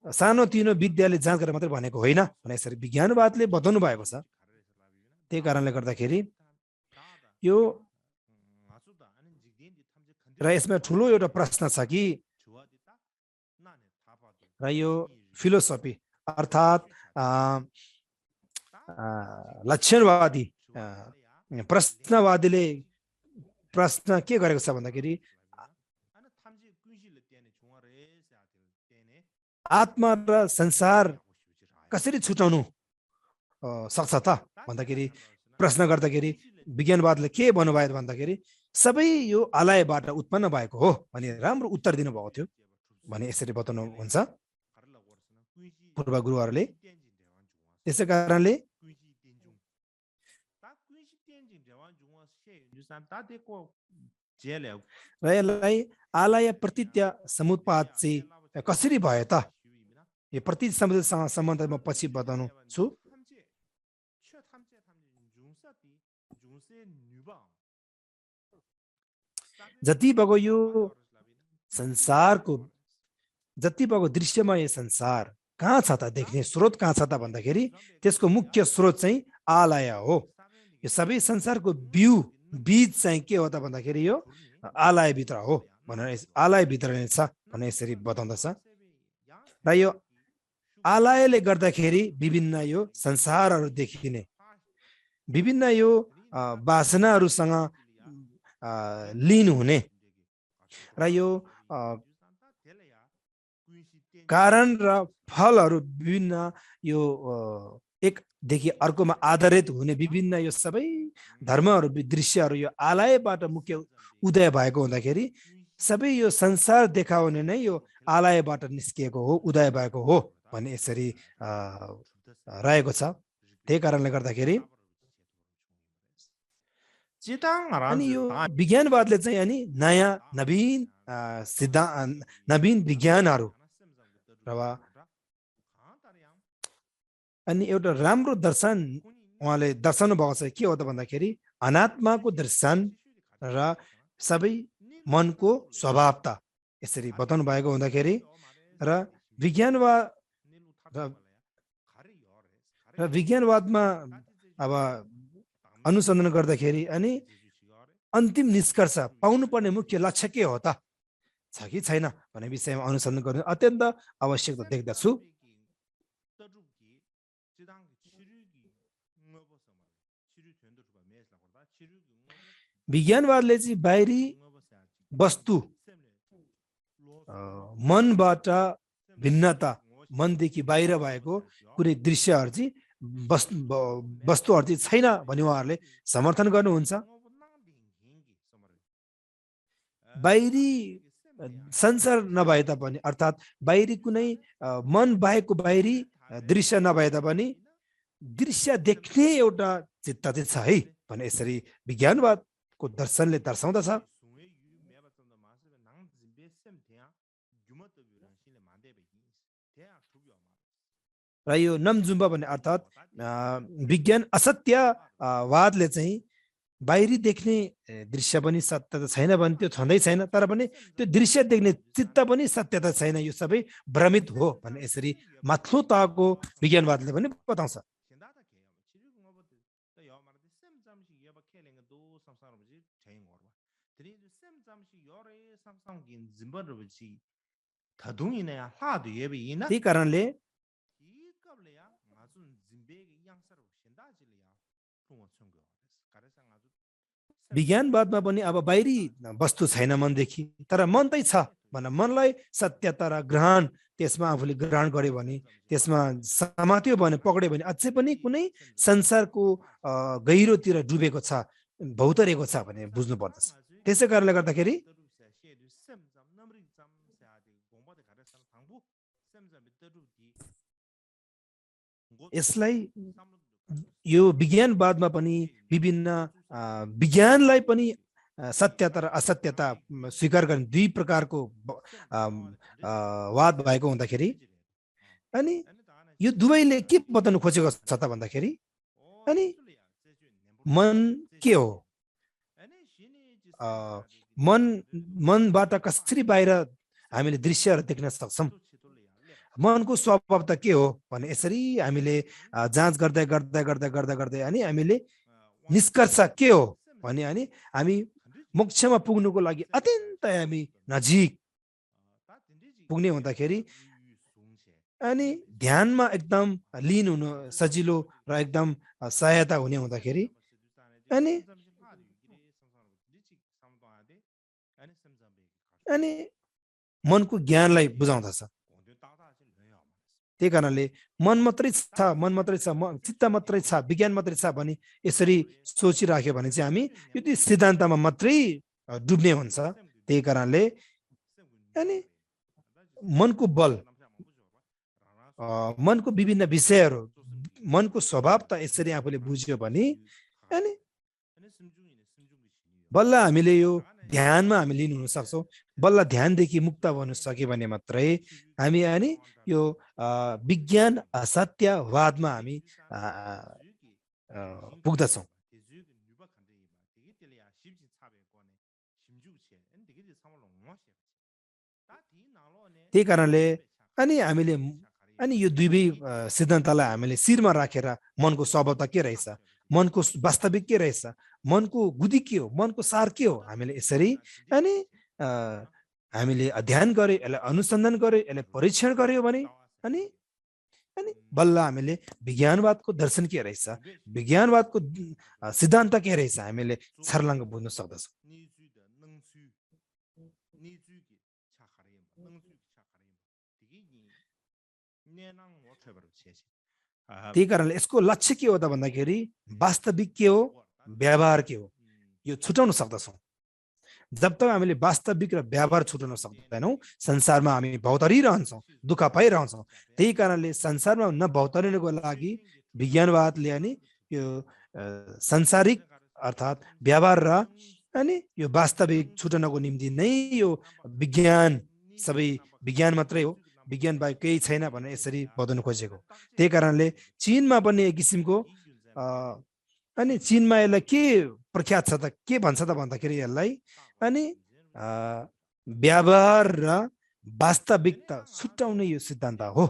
सानोतिनो विद्यालय जाँच गरेर मात्रै भनेको होइन भने यसरी विज्ञानवादले बताउनु भएको छ। त्यही कारणले गर्दाखेरि यो र यसमा ठुलो एउटा प्रश्न छ कि र यो फिलोसफी अर्थात् लक्षणवादी प्रश्नवादीले प्रश्न के गरेको छ भन्दाखेरि आत्मा र संसार कसरी छुटाउनु सक्छ त भन्दाखेरि प्रश्न गर्दाखेरि विज्ञानवादले के भन्नुभयो भन्दाखेरि सबै यो आलयबाट उत्पन्न भएको हो भने राम्रो उत्तर दिनुभएको थियो भने यसरी बताउनु हुन्छ पूर्व गुरुहरूले। त्यसै कारणले र यसलाई आलय प्रतीत्य समुत्पाद चाहिँ कसरी भयो त यो प्रतीत समुदायसँग सम्बन्ध म पछि बताउनु छु। जति भएको यो संसारको जति भएको दृश्यमा यो संसार कहाँ छ त देख्ने स्रोत कहाँ छ त भन्दाखेरि त्यसको मुख्य स्रोत चाहिँ आलय हो। यो सबै संसारको बीज चाहिँ के हो त भन्दाखेरि यो आलयभित्र हो भनेर आलयभित्र नै छ भनेर यसरी बताउँदछ। र यो आलयले गर्दाखेरि विभिन्न यो संसारहरू देखिने विभिन्न यो वासनाहरूसँग लीन हुने र यो कारण र फलहरू विभिन्न यो एकदेखि अर्कोमा आधारित हुने विभिन्न यो सबै धर्महरू दृश्यहरू यो आलयबाट मुख्य उदय भएको हुँदाखेरि सबै यो संसार देखाउने नै यो आलयबाट निस्किएको हो उदय भएको हो भन्ने यसरी रहेको छ। त्यही कारणले गर्दाखेरि अनि यो विज्ञानवादले चाहिँ अनि नयाँ नवीन नवीन विज्ञानहरू र अनि एउटा राम्रो दर्शन उहाँले दर्शाउनु भएको छ। के हो त भन्दाखेरि अनात्माको दर्शन र सबै मनको स्वभावता यसरी बताउनु भएको हुँदाखेरि र विज्ञानवादमा अब अनुसन्धान गर्दाखेरि अनि अन्तिम निष्कर्ष पाउनुपर्ने मुख्य लक्ष्य के हो त छ कि छैन भन्ने विषयमा अनुसन्धान गर्नु अत्यन्त आवश्यक देख्दछु। विज्ञानवादले चाहिँ बाहिरी वस्तु मनबाट भिन्नता मनदेखि बाहिर भएको कुनै दृश्यहरू चाहिँ वस्तुहरू चाहिँ छैन भने उहाँहरूले समर्थन गर्नुहुन्छ। बाहिरी संसार नभए तापनि अर्थात् बाहिरी कुनै मन बाहेकको बाहिरी दृश्य नभए तापनि दृश्य देख्ने एउटा चित्त चाहिँ छ है भने यसरी विज्ञानवादको दर्शनले दर्शाउँदछ। र यो नमजुम्बा भन्ने अर्थात् विज्ञान असत्यवादले चाहिँ बाहिरी देख्ने दृश्य पनि सत्य त छैन भने त्यो छँदै छैन तर पनि त्यो दृश्य देख्ने चित्त पनि सत्य त छैन यो सबै भ्रमित हो भन्ने यसरी माथिल्लो तहको विज्ञानवादले पनि बताउँछ। त्यही कारणले विज्ञानवादमा पनि अब बाहिरी वस्तु छैन मनदेखि तर मन तै छ भने मनलाई सत्यता र ग्रहण त्यसमा आफूले ग्रहण गर्यो भने त्यसमा समात्यो भने पक्ड्यो भने अझै पनि कुनै संसारको गहिरोतिर डुबेको छ भौतरेको छ भने बुझ्नु पर्दछ। त्यसै कारणले गर्दाखेरि यसलाई यो विज्ञानवादमा पनि विभिन्न विज्ञानलाई पनि सत्यता र असत्यता स्वीकार गर्ने दुई प्रकारको वाद भएको हुँदाखेरि अनि यो दुवैले के बताउनु खोजेको छ त भन्दाखेरि अनि मन के हो मनबाट कसरी बाहिर हामीले दृश्यहरू देख्न सक्छौँ मनको स्वभाव त के हो भने यसरी हामीले जाँच गर्दै गर्दै गर्दै गर्दै गर्दै अनि हामीले निष्कर्ष के हो भने अनि हामी मोक्षमा पुग्नुको लागि अत्यन्तै हामी नजिक पुग्ने हुँदाखेरि अनि ध्यानमा एकदम लीन हुनु सजिलो र एकदम सहायता हुने हुँदाखेरि अनि अनि मनको ज्ञानलाई बुझाउँदछ त्यही कारणले मन मात्रै छ चित्त मात्रै छ विज्ञान मात्रै छ भने यसरी सोचिराख्यो भने चाहिँ हामी यो सिद्धान्तमा मात्रै डुब्ने हुन्छ त्यही कारणले अनि मनको बल मनको विभिन्न विषयहरू मनको स्वभाव त यसरी आफूले बुझ्यो भने अनि बल्ल हामीले यो ध्यानमा हामी लिन हुन सक्छौँ बल्ल ध्यानदेखि मुक्त हुन सक्यो भने मात्रै हामी अनि यो विज्ञान असत्यवादमा हामी पुग्दछौँ त्यही कारणले अनि हामीले अनि यो दुवै सिद्धान्तलाई हामीले शिरमा राखेर मनको स्वभाव त के रहेछ मनको वास्तविक के रहेछ मनको गुदी के हो मनको सार के हो हामीले यसरी अनि हामीले अध्ययन गर्यो यसलाई अनुसन्धान गर्यो यसलाई परीक्षण गर्यो भने अनि अनि बल्ल हामीले विज्ञानवादको दर्शन के रहेछ विज्ञानवादको सिद्धान्त के रहेछ हामीले छर्लङ्ग बुझ्न सक्दछौँ त्यही कारणले यसको लक्ष्य के हो त भन्दाखेरि वास्तविक के हो व्यवहार के हो यो छुटाउन सक्दछौँ जब तक हामीले वास्तविक र व्यवहार छुटाउन सक्दैनौँ संसारमा हामी भौतरिरहन्छौँ दुःख पाइरहन्छौँ त्यही कारणले संसारमा नभौतरिनको लागि विज्ञानवादले अनि यो सांसारिक अर्थात् व्यवहार र अनि यो वास्तविक छुटाउनको निम्ति नै यो विज्ञान सबै विज्ञान मात्रै हो विज्ञान बाहेक केही छैन भनेर यसरी बताउन खोजेको त्यही कारणले चीनमा पनि एक किसिमको अनि चीनमा यसलाई के प्रख्यात छ त के भन्छ त भन्दाखेरि यसलाई अनि व्यवहार र वास्तविकता छुट्याउने यो सिद्धान्त हो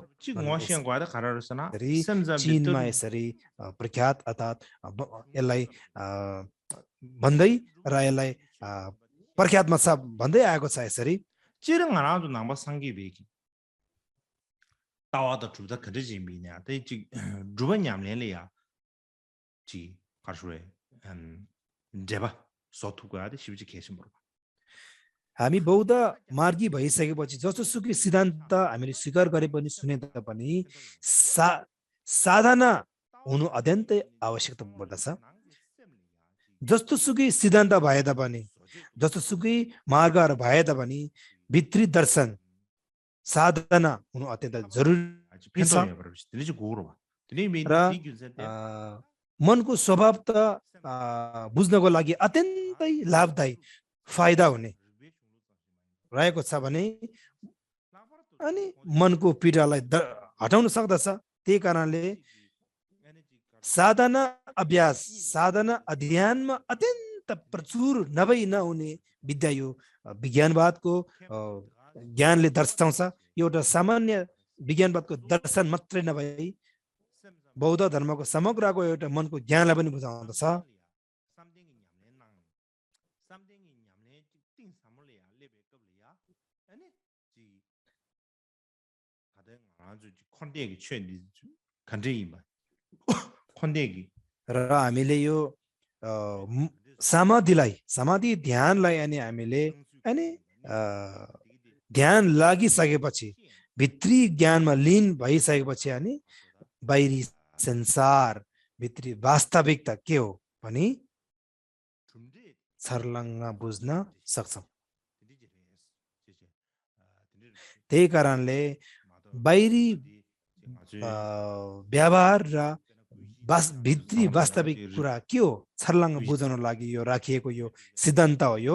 चीनमा यसरी प्रख्यात अर्थात् यसलाई भन्दै र यसलाई प्रख्यातमा छ भन्दै आएको छ यसरी तावादा जुदा कदे मिने ते जुबा न्यामले या जी खासुरे जेबा सोथुको आदि शिवजी केसम बरु हामी बौद्ध मार्गी भइसकेपछि जसोसुकै सिद्धान्त हामीले स्वीकार गरे पनि सुने पनि साधना हुनु अत्यन्तै आवश्यकता पर्दछ जस्तोसुकै सिद्धान्त भए तापनि जस्तोसुकै मार्गहरू भए तापनि भित्री दर्शन साधना हुनु अत्यन्त जरुरी छ र मनको स्वभाव त बुझ्नको लागि अत्यन्तै लाभदायी फाइदा हुने रहेको छ भने अनि मनको पीडालाई हटाउन सक्दछ त्यही कारणले साधना अभ्यास साधना अध्ययनमा अत्यन्त प्रचुर नभई नहुने विद्या यो विज्ञानवादको ज्ञानले दर्शाउँछ एउटा सामान्य विज्ञानवादको दर्शन मात्रै नभई बौद्ध धर्मको समग्रको एउटा मनको ज्ञानलाई पनि बुझाउँदछ र हामीले यो समाधि ध्यानलाई अनि हामीले अनि ध्यान लागिसकेपछि भित्री ज्ञानमा लीन भइसकेपछि अनि बाहिरी संसार भित्री वास्तविकता के हो भनी छर्लङ्ग बुझ्न सक्छौँ त्यही कारणले बाहिरी व्यवहार र भित्री वास्तविक कुरा के हो छर्लङ्ग बुझ्न लागि यो राखिएको यो सिद्धान्त हो यो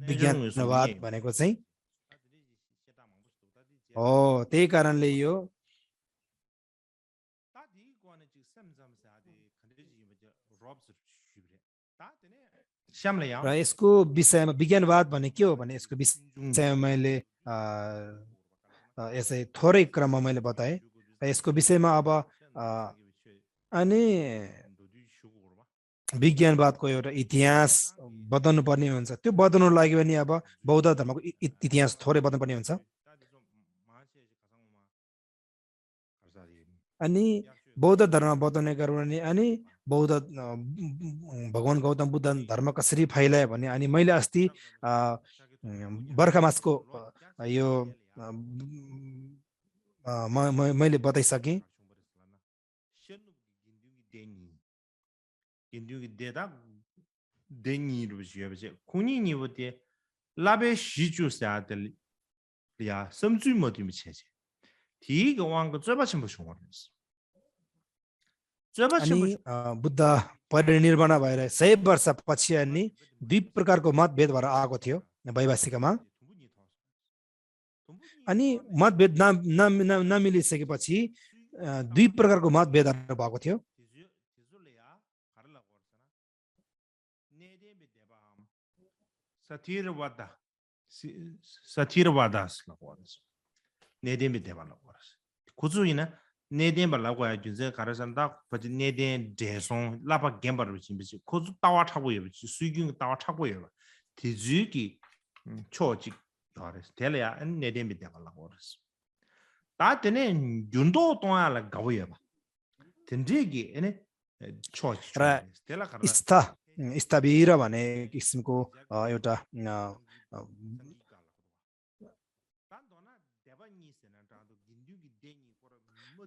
विज्ञानवाद भनेको चाहिँ हो त्यही कारणले यो र यसको विषयमा विज्ञानवाद भने के हो भने यसको विषयमा मैले यसै थोरै क्रममा मैले बताएँ र यसको विषयमा अब अनि विज्ञानवादको एउटा इतिहास बताउनु पर्ने हुन्छ त्यो बताउनु लागि पनि अब बौद्ध धर्मको इतिहास थोरै बताउनु पर्ने हुन्छ अनि बौद्ध धर्म बताउने गरौँ भने अनि बौद्ध भगवान गौतम बुद्ध धर्म कसरी फैलायो भने अनि मैले अस्ति बर्खा मासको यो मैले बताइसकेँ अनि बुद्ध परिनिर्वाण भएर 100 वर्षपछि अनि दुई प्रकारको मतभेद भएर आएको थियो वैभाषिकमा अनि मतभेद नमिलिसकेपछि दुई प्रकारको मतभेदहरू भएको थियो Neden berlaku aja karena tak pada neden deson lapa gambar macam macam kau tu tawa capo ya macam suigung tawa capo ya tizuki coci harus telia neden beda berlaku harus tapi ni jundo toa la gawe ya tendegi ini coci स्थिर भने किसिमको एउटा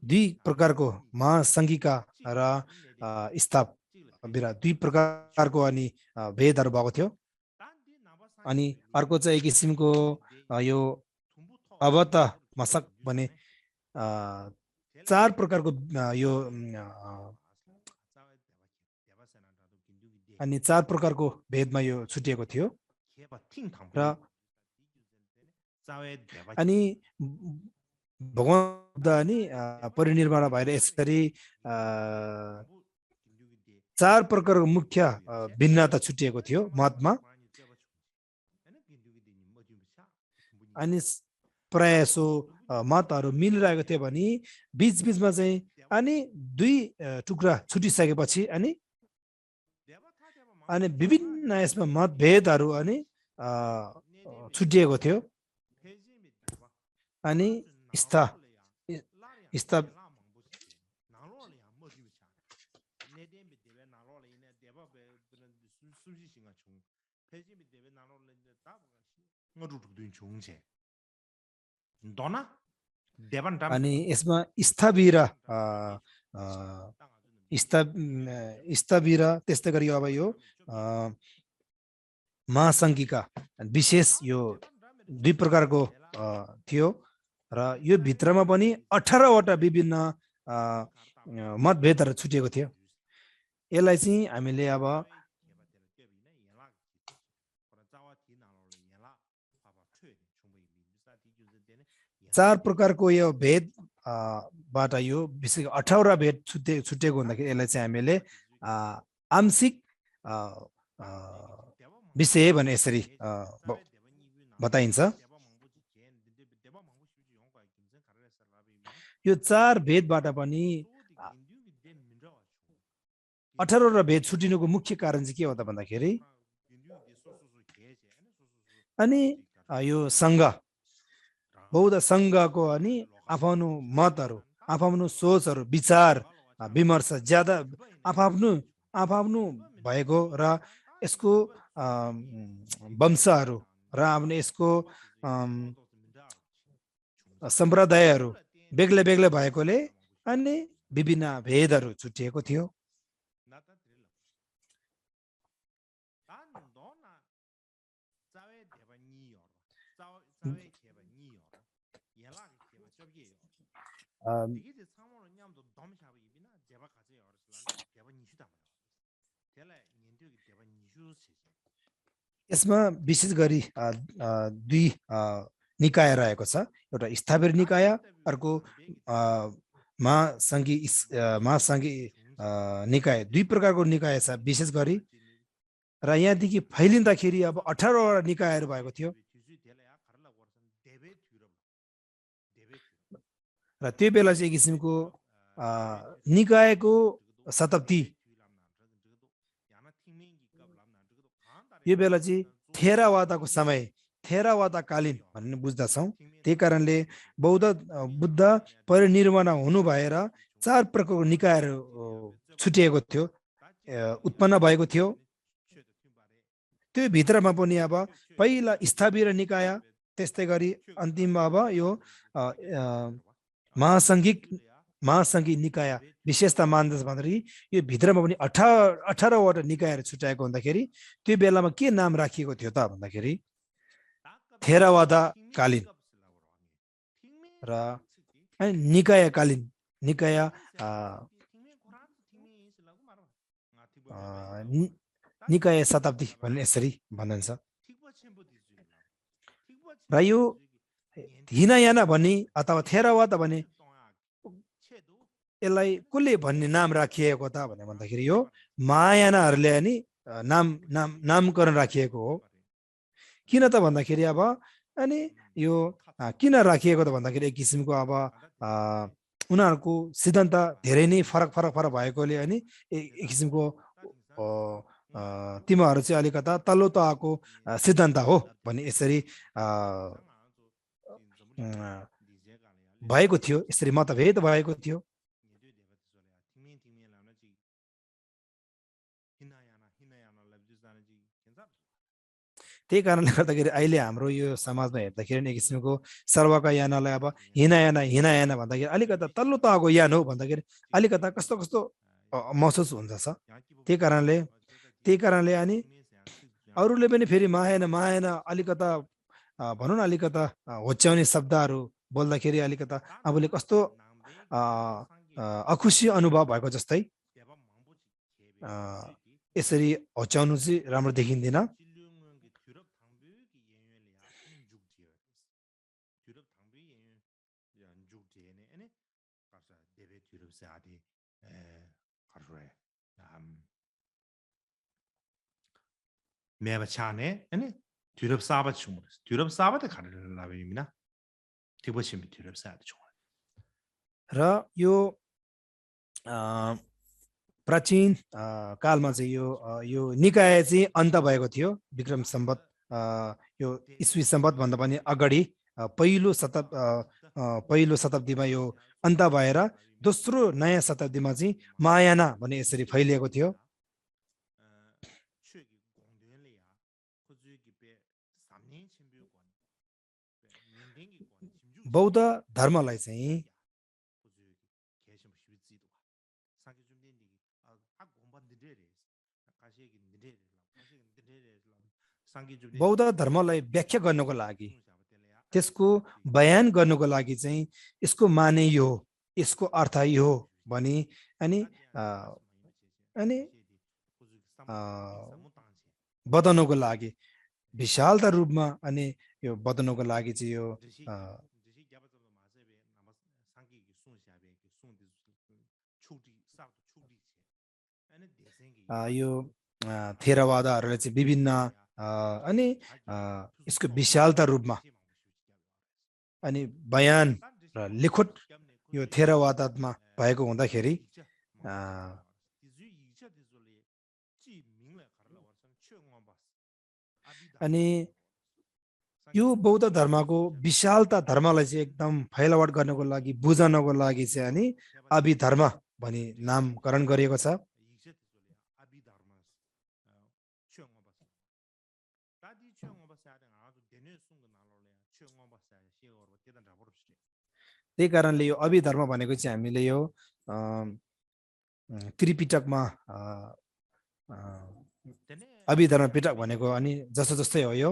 दुई प्रकारको महासंघिका र स्थापिरा दुई प्रकारको अनि भेदहरू भएको थियो अनि अर्को चाहिँ एक किसिमको यो अवत मसक भने चार प्रकारको यो अनि चार प्रकारको भेदमा यो छुटिएको थियो र अनि भगवान बुद्ध अनि परिनिर्वाण भएर यसरी चार प्रकारको मुख्य भिन्नता छुटिएको थियो मतमा अनि प्रायसो मतहरू मिलिरहेको थियो भने बीचबीचमा चाहिँ अनि दुई टुक्रा छुटिसकेपछि अनि विभिन्न यसमा मतभेदहरू अनि छुटिएको थियो अनि अनि यसमा स्थविर त्यस्तै गरी अब यो महासंघिका विशेष यो दुई प्रकारको थियो र यो भित्रमा पनि 18 वटा विभिन्न मतभेदहरू छुटिएको थियो यसलाई चाहिँ हामीले अब चार प्रकारको यो भेद बाट यो विशेष 18 भेद छुटेको हुँदाखेरि यसलाई चाहिँ हामीले आंशिक विषय भने यसरी बताइन्छ यो चार भेदबाट पनि 18 भेद छुटिनुको मुख्य कारण चाहिँ के हो त भन्दाखेरि अनि यो संघ बौद्ध संघको अनि आफ्नो मतहरू आफ्नो सोचहरू विचार विमर्श ज्यादा आफ्नो भएको र यसको वंशहरू र आफ्नो यसको सम्प्रदायहरू बेग्लै बेग्लै भएकोले अनि विभिन्न भेदहरू छुटिएको थियो यसमा विशेष गरी दुई निकाय रहेको छ एउटा स्थावर निकाय अर्को महासङ्घी निकाय दुई प्रकारको निकाय छ विशेष गरी र यहाँदेखि फैलिँदाखेरि अब 18 वटा निकायहरू भएको थियो र त्यो बेला चाहिँ एक किसिमको निकायको शताब्दी यो बेला चाहिँ थेरावादाको समय थेरावादाकालीन भन्ने बुझ्दछौँ त्यही कारणले बुद्ध परिनिर्वाण हुनु भएर 4 प्रकारको निकायहरू छुटिएको थियो उत्पन्न भएको थियो त्यो भित्रमा पनि अब पहिला स्थावर निकाय त्यस्तै गरी अन्तिममा अब यो महासङ्घी निकाय विशेषता मान्दछ भन्दाखेरि यो भित्रमा पनि 18 वटा निकायहरू छुट्याएको हुँदाखेरि त्यो बेलामा के नाम राखिएको थियो त भन्दाखेरि थेरावादाकालीन र निकायकालीन निकाय शताब्दी भन्ने यसरी भनिन्छ र यो हिनायाना भन्ने अथवा थेरावादा भन्ने यसलाई कसले भन्ने नाम राखिएको त भनेर भन्दाखेरि यो महायानाहरूले नि नामकरण राखिएको हो किन त भन्दाखेरि अब अनि यो किन राखिएको त भन्दाखेरि एक किसिमको अब उनीहरूको सिद्धान्त धेरै नै फरक भएकोले अनि एक किसिमको तिमीहरू चाहिँ अलिकता तल्लो तहको सिद्धान्त हो भन्ने यसरी भएको थियो यसरी मतभेद भएको थियो त्यही कारणले गर्दाखेरि अहिले हाम्रो यो समाजमा हेर्दाखेरि एक किसिमको सर्वकायानालाई अब हिनायाना भन्दाखेरि अलिकता तल्लो तहको यान हो भन्दाखेरि अलिकता कस्तो महसुस हुन्छ त्यही कारणले अनि अरूले पनि फेरि महायाना अलिकता भनौँ न अलिकता होच्याउने शब्दहरू बोल्दाखेरि अलिकता आफूले कस्तो अखुसी अनुभव भएको जस्तै यसरी होच्याउनु चाहिँ राम्रो देखिँदैन 매바차네 아니 뒤럽 사바 충분 뒤럽 사바데 가르를 라베입니다. 디보시미 뒤럽 사도 충분 र यो प्राचीन कालमा चाहिँ यो निकाय चाहिँ अन्त भएको थियो विक्रम सम्वत यो ईस्वी सम्वत भन्दा पनि अगाडि पहिलो शताब्दीमा यो अन्त भएर दोस्रो नयाँ शताब्दीमा चाहिँ महायाना भन्ने यसरी फैलिएको थियो बौद्ध धर्मलाई चाहिँ बौद्ध धर्मलाई व्याख्या गर्नको लागि त्यसको बयान गर्नको लागि चाहिँ यसको माने यो हो यसको अर्थ यो हो भनी अनि बताउनको लागि विशालता रूपमा अनि यो बताउनको लागि चाहिँ यो थेरावादाहरूले चाहिँ विभिन्न अनि यसको विशालता रूपमा अनि बयान र लेखोट यो थेरावादमा भएको हुँदाखेरि अनि यो बौद्ध धर्मको विशालता धर्मलाई चाहिँ एकदम फैलावट गर्नको लागि बुझाउनको लागि चाहिँ अनि अभिधर्म भनी नामकरण गरिएको छ त्यही कारणले यो अभिधर्म भनेको चाहिँ हामीले यो त्रिपिटकमा अभिधर्म पिटक भनेको अनि जस्तै हो यो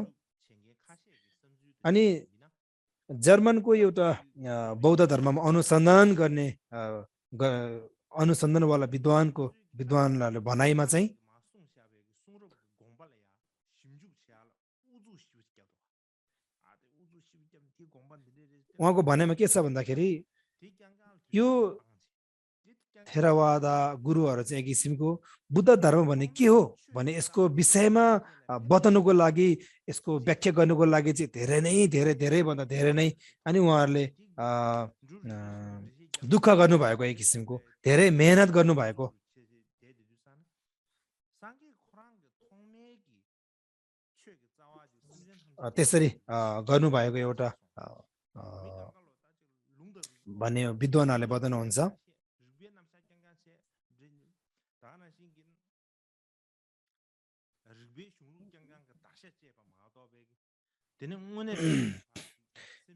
अनि जर्मनको एउटा बौद्ध धर्ममा अनुसन्धान गर्ने अनुसन्धानवाला विद्वानले भनाइमा चाहिँ उहाँको भनाइमा के छ भन्दाखेरि यो थेरवाद गुरुहरू चाहिँ एक किसिमको बुद्ध धर्म भन्ने के हो भने यसको विषयमा बताउनुको लागि यसको व्याख्या गर्नुको लागि चाहिँ धेरै भन्दा धेरै नै अनि उहाँहरूले दुःख गर्नुभएको एक किसिमको धेरै मेहनत गर्नुभएको त्यसरी गर्नुभएको एउटा भन्ने विद्वानहरूले बताउनुहुन्छ।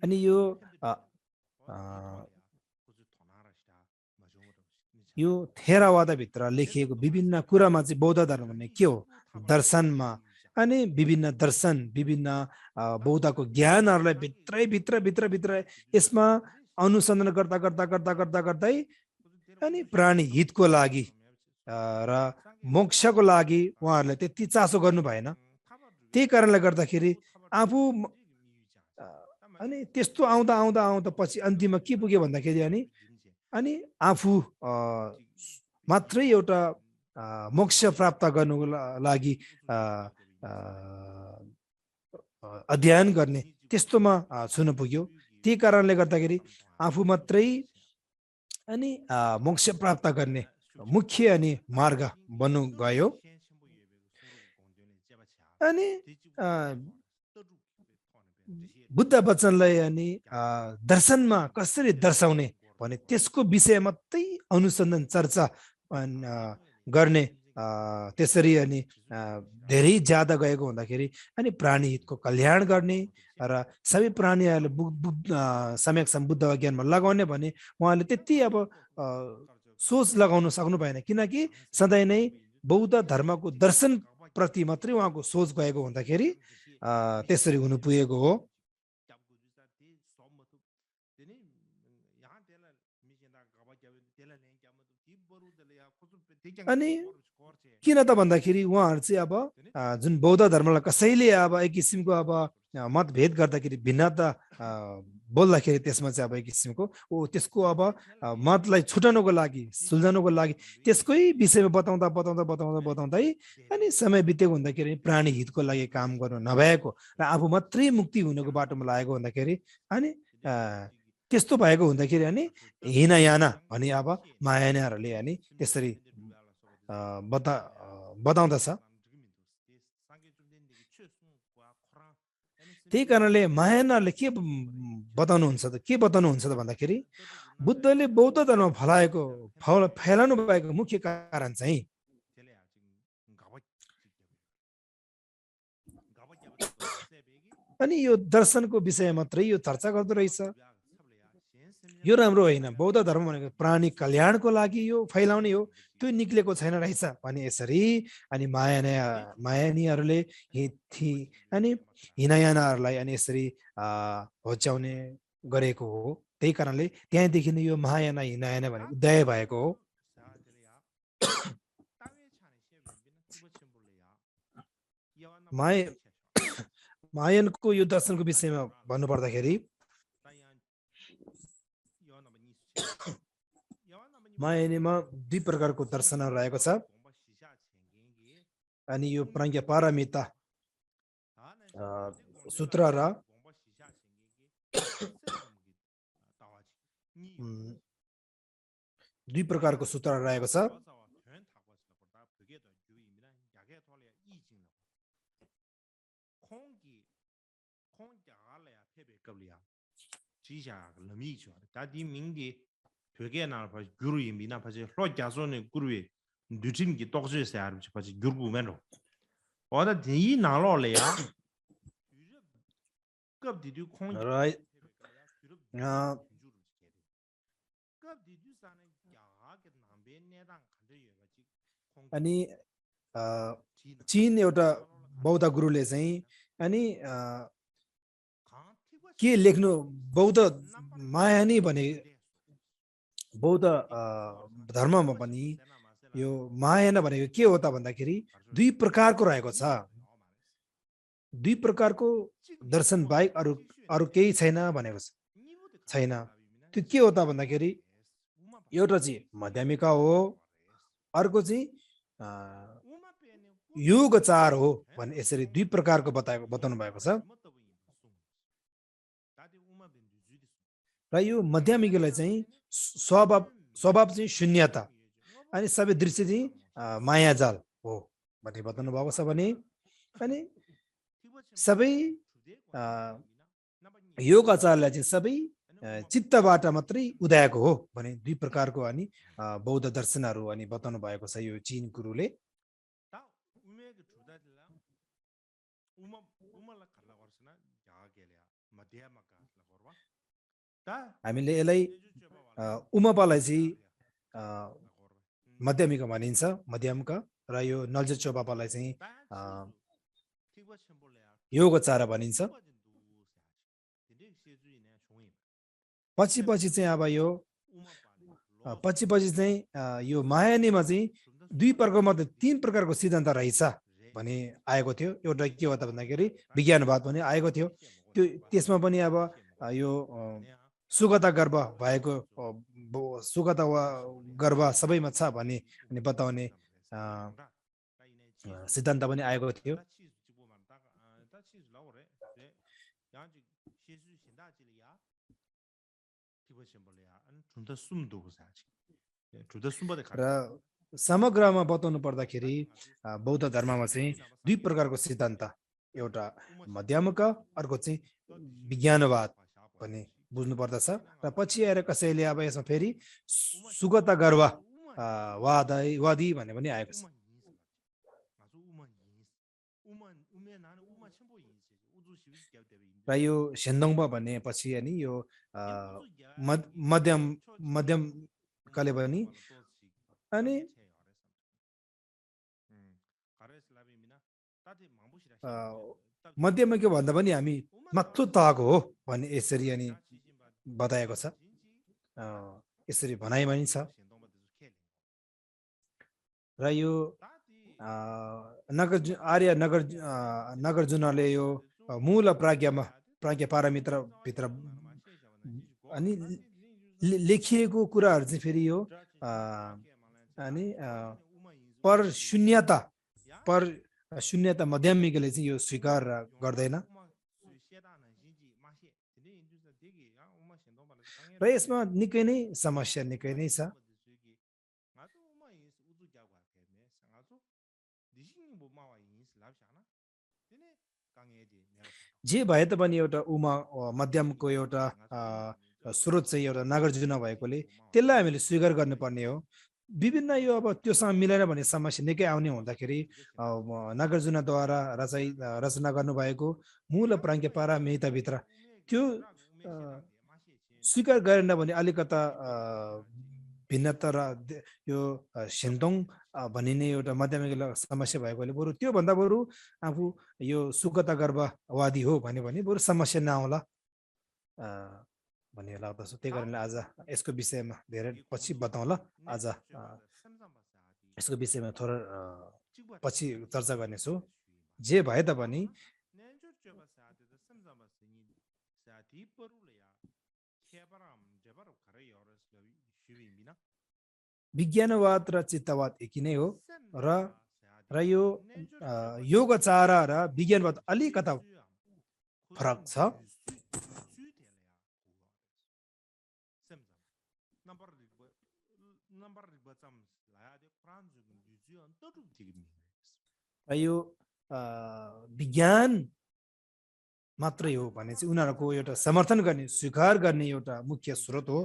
अनि यो थेरवादभित्र लेखिएको विभिन्न कुरामा चाहिँ बौद्ध धर्म भन्ने के हो दर्शनमा अनि विभिन्न दर्शन विभिन्न बौद्धको ज्ञानहरूलाई भित्र यसमा अनुसन्धान गर्दै अनि प्राणी हितको लागि र मोक्षको लागि उहाँहरूले त्यति चासो गर्नु भएन। त्यही कारणले गर्दाखेरि आफू अनि त्यस्तो आउँदा पछि अन्तिममा के पुग्यो भन्दाखेरि अनि आफू मात्रै एउटा मोक्ष प्राप्त गर्नुको लागि अध्ययन गर्ने त्यस्तोमा छुन पुग्यो। त्यही कारणले गर्दाखेरि आफू मात्रै अनि मोक्ष प्राप्त गर्ने मुख्य अनि मार्ग बन्नु गयो। अनि बुद्ध वचनलाई अनि दर्शनमा कसरी दर्शाउने भने त्यसको विषय मात्रै अनुसन्धान चर्चा गर्ने त्यसरी अनि धेरै ज्यादा गएको हुँदाखेरि अनि प्राणी हितको कल्याण गर्ने र सबै प्राणीहरूले समयक्षम बुद्ध ज्ञानमा लगाउने भने उहाँले त्यति अब सोच लगाउन सक्नु भएन, किनकि सधैँ नै बौद्ध धर्मको दर्शन प्रति मात्रै उहाँको सोच गएको हुँदाखेरि त्यसरी हुनु पुगेको हो। अनि किन त भन्दाखेरि उहाँहरू चाहिँ अब जुन बौद्ध धर्मलाई कसैले अब एक किसिमको अब मतभेद गर्दाखेरि भिन्नता बोल्दाखेरि त्यसमा चाहिँ अब एक किसिमको त्यसको अब मतलाई छुटाउनको लागि सुल्झाउनको लागि त्यसकै विषयमा बताउँदै अनि समय बितेको हुँदाखेरि प्राणी हितको लागि काम गर्नु नभएको र आफू मात्रै मुक्ति हुनुको बाटोमा लागेको हुँदाखेरि अनि त्यस्तो भएको हुँदाखेरि अनि हिनयाना अनि अब महायानहरूले अनि त्यसरी बताउँदछ। त्यही कारणले महायानहरूले के बताउनुहुन्छ त भन्दाखेरि बुद्धले बौद्ध धर्म फैलाउनु भएको मुख्य कारण चाहिँ अनि यो दर्शनको विषय मात्रै यो चर्चा गर्दो रहेछ। यो राम्रो होइन, बौद्ध धर्म भनेको प्राणी कल्याणको लागि यो फैलाउने हो, त्यो निक्लेको छैन रहेछ भने यसरी अनि मायानीहरूले अनि हिनयानाहरूलाई अनि यसरी होच्याउने गरेको हो। त्यही कारणले त्यहाँदेखि नै यो महायाना हिनयाना भने उदय भएको हो। महायानको यो दर्शनको विषयमा भन्नुपर्दाखेरि महायानीमा दुई प्रकारको दर्शनहरू रहेको छ। अनि यो प्राज्ञा पारमिता सूत्र र दुई प्रकारको सूत्र रहेको छ। अनि चीन एउटा बौद्ध गुरुले चाहिँ अनि के लेख्नु बौद्ध महायानी भने बौद्ध धर्ममा पनि यो महायान भनेको के हो त भन्दाखेरि दुई प्रकारको रहेको छ। दुई प्रकारको दर्शन बाहेक अरू अरू केही छैन भनेको छैन। त्यो के हो त भन्दाखेरि एउटा चाहिँ मध्यमिका हो, अर्को चाहिँ योगचार हो भने यसरी दुई प्रकारको बताउनु भएको छ। र यो मध्यमिकालाई चाहिँ स्वभाव स्वभाव चाहिँ शून्यता अनि सबै दृश्य चाहिँ मायाजाल हो भन्ने बताउनु भएको छ भने अनि सबै योगाचारलाई चाहिँ सबै चित्तबाट मात्रै उदाएको हो भने दुई प्रकारको अनि बौद्ध दर्शनहरू अनि बताउनु भएको छ यो चीन गुरुले। हामीले यसलाई उमापालाई चाहिँ मध्यमिका भनिन्छ, मध्यमका, र यो नल्जे चोपापालाई चाहिँ योगचार भनिन्छ। पछि पछि चाहिँ अब यो पछि पछि चाहिँ यो महायानीमा चाहिँ दुई प्रकार मात्रै तीन प्रकारको सिद्धान्त रहेछ भने आएको थियो। एउटा के हो त भन्दाखेरि विज्ञानवाद पनि आएको थियो। त्यो त्यसमा पनि अब यो सुगता गर्भ भएको सुगता गर्भ सबैमा छ भन्ने अनि बताउने सिद्धान्त पनि आएको थियो। र समग्रमा बताउनु पर्दाखेरि बौद्ध धर्ममा चाहिँ दुई प्रकारको सिद्धान्त, एउटा मध्यमका, अर्को चाहिँ विज्ञानवाद भन्ने बुझ्नु पर्दछ। र पछि आएर कसैले अब यसमा फेरि सुगता गर्भ वादी भन्ने पनि आएको छ। र यो सेन्दोङबा भन्ने पछि अनि यो मध्यम कले पनि अनि मध्यमा के भन्दा पनि हामी माथिल्लो तहको हो भन्ने यसरी अनि बताएको छ। यसरी भनाइ पनि छ। र यो आर्य नागार्जुनले यो मूल प्राज्ञामा प्राज्ञा पारमित्र भित्र अनि लेखिएको कुराहरू चाहिँ फेरि यो अनि पर शून्यता मध्यमिकले चाहिँ यो स्वीकार गर्दैन। र यसमा निकै नै समस्या निकै नै छ। जे भए तापनि एउटा मध्यमको एउटा स्रोत चाहिँ एउटा नागार्जुन भएकोले त्यसलाई हामीले स्वीकार गर्नुपर्ने हो। विभिन्न यो अब त्योसँग मिलेन भने समस्या निकै आउने हुँदाखेरि नागार्जुनद्वारा रचना गर्नुभएको मूल प्राज्ञा पारमिताभित्र त्यो स्वीकार गरेन भने अलिकता भिन्नता र यो सेन्दोङ भनिने एउटा मध्यमिक समस्या भएकोले बरु त्योभन्दा बरु आफू यो सुगता गर्भवादी हो भने बरु समस्या नआउला भन्ने लाग्दछ। त्यही कारणले आज यसको विषयमा धेरै पछि बताउँला। आज यसको विषयमा थोरै पछि चर्चा गर्नेछु। जे भए तापनि विज्ञानवाद र चित्तवाद एकै नै हो र यो योगचार र विज्ञानवाद अलिकता फरक छ। यो विज्ञान मात्रै हो भने चाहिँ उनीहरूको एउटा समर्थन गर्ने स्वीकार गर्ने एउटा मुख्य स्रोत हो।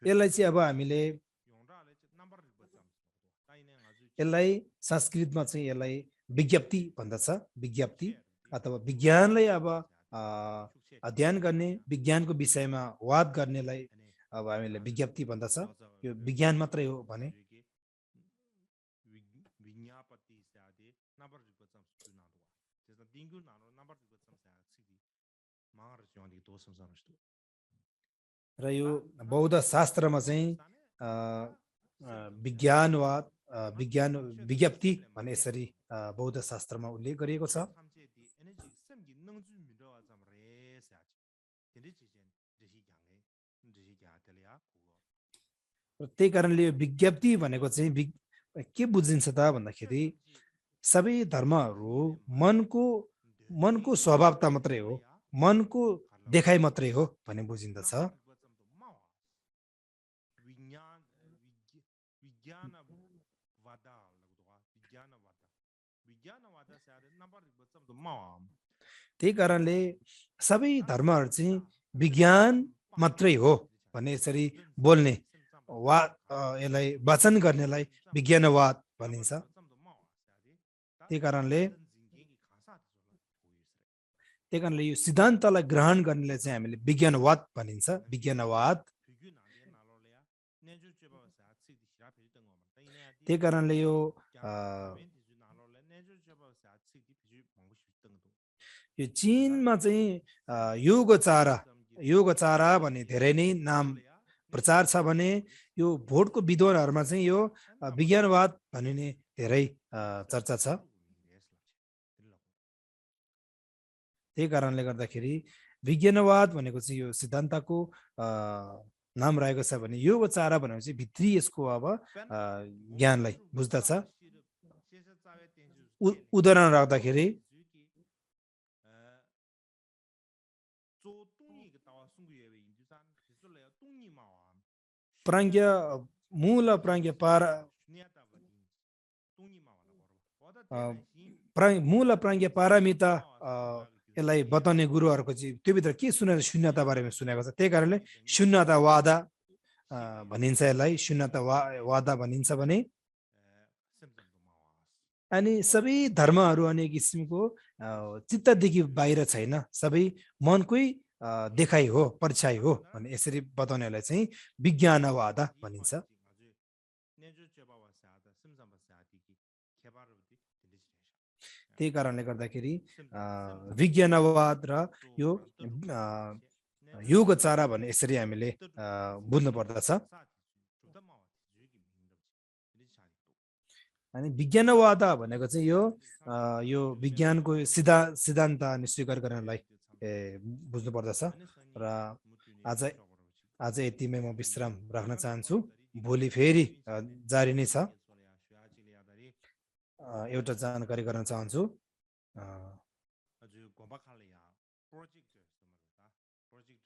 यसलाई चाहिँ अब हामीले यसलाई संस्कृतमा चाहिँ यसलाई विज्ञप्ति भन्दछ। विज्ञप्ति अथवा विज्ञानलाई अब अध्ययन गर्ने विज्ञानको विषयमा वाद गर्नेलाई अब हामीले विज्ञप्ति भन्दछ। यो विज्ञान मात्रै हो भने vinyapati sade number riba sam su na do just dingu na no number riba sam sa sidi मार चाहिँ अनि दोष समझतो र यो बौद्ध शास्त्रमा चाहिँ विज्ञानवाद विज्ञान विज्ञप्ति भने यसरी बौद्ध शास्त्रमा उल्लेख गरिएको छ र त्यही कारणले यो विज्ञप्ति भनेको चाहिँ के बुझिन्छ त भन्दाखेरि सबै धर्महरू मनको स्वभावता मात्रै हो मनको देखाइ मात्रै हो भन्ने बुझिन्दछ त्यही कारणले सबै धर्महरू चाहिँ विज्ञान मात्रै हो भन्ने यसरी बोल्ने वा यसलाई वचन गर्नेलाई विज्ञानवाद भनिन्छ त्यही कारणले यो सिद्धान्तलाई ग्रहण गर्नेलाई चाहिँ हामीले विज्ञानवाद भनिन्छ विज्ञानवाद त्यही कारणले यो चीनमा चाहिँ योगचारा भन्ने धेरै नै नाम प्रचार छ भने यो भोटको विद्वानहरुमा चाहिँ यो विज्ञानवाद भनिने धेरै चर्चा छ त्यही कारणले गर्दाखेरि विज्ञानवाद भनेको चाहिँ यो सिद्धान्तको नाम रहेको छ भने योगचारा भनेको चाहिँ भित्री यसको अब ज्ञानलाई बुझ्दछ उदाहरण राख्दाखेरि प्राज्ञ मूल प्राज्ञ पारा मूल प्राज्ञ पारमिता यसलाई बताउने गुरुहरुको चाहिँ त्यो भित्र के शून्यता बारेमा सुनेको छ त्यही कारणले शून्यतावाद भनिन्छ यसलाई शून्यतावाद भनिन्छ भने अनि सबै धर्महरु अनेक किसिमको चित्तदेखि बाहिर छैन सबै मनकै देखाइ हो परछाइ हो भने यसरी बताउनेलाई चाहिँ विज्ञानवाद भनिन्छ त्यही कारणले गर्दाखेरि विज्ञानवाद र यो योगचारा भन्ने यसरी हामीले बुझ्नु पर्दछ अनि विज्ञानवाद भनेको चाहिँ यो विज्ञानको सिद्धान्त स्वीकार गर्नलाई बुझ्नु पर्दछ र आज यतिमै म विश्राम राख्न चाहन्छु भोलि फेरि जारी नै छ एउटा जानकारी गर्न चाहन्छु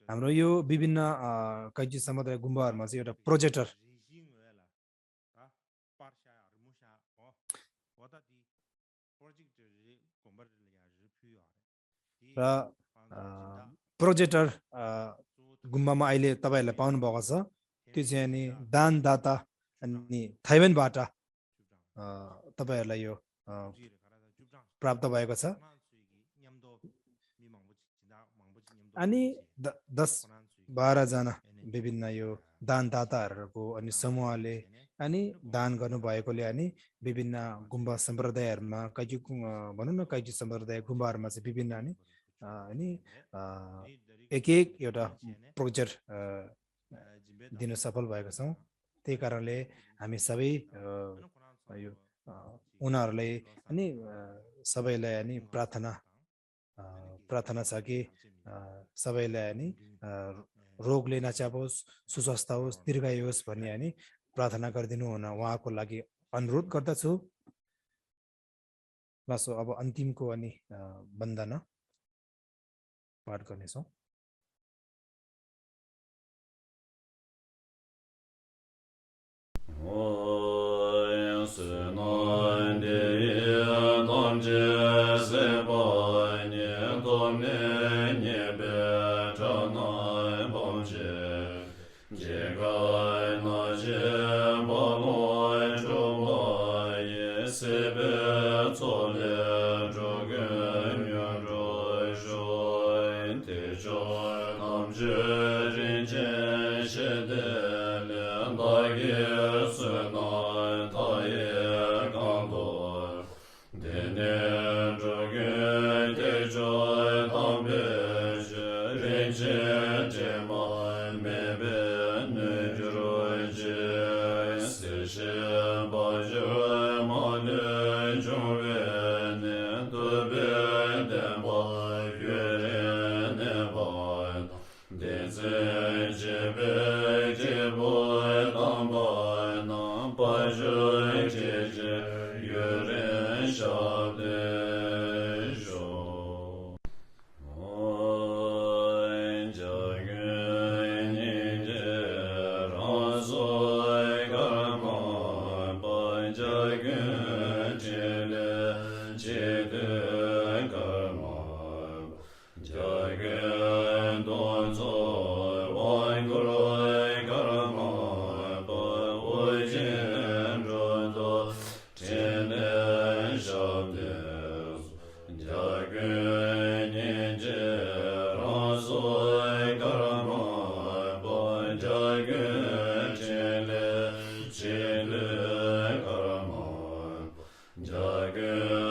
हाम्रो यो विभिन्न कैची समुदाय गुम्बाहरुमा चाहिँ एउटा प्रोजेक्टर र प्रोजेक्टर गुम्बामा अहिले तपाईहरुले पाउनु भएको छ त्यो चाहिँ नि दानदाता अनि थाइवानबाट तपाईहरुलाई यो प्राप्त भएको छ अनि 10-12 जना विभिन्न यो दानदाताहरुको अनि समूहले अनि दान गर्नु भएकोले अनि विभिन्न गुम्बा सम्प्रदायहरुमा कैची भनौं न कैची सम्प्रदाय गुम्बाहरुमा चाहिँ विभिन्न अनि एक एउटा प्रोजेक्ट दिन सफल भएको छौं त्यही कारणले हामी सबै यो उनीहरुलाई अनि सबैलाई अनि प्रार्थना छ कि सबैलाई अनि रोगले नचापोस् सुस्वास्थ्य होस् दीर्घायु होस् भन्ने अनि प्रार्थना गरिदिनु हुन उहाँको लागि अनुरोध गर्दछु लासो अब अन्तिमको अनि वन्दना पाठ गर्नेछौं Dagi sunan taye kanto Jagan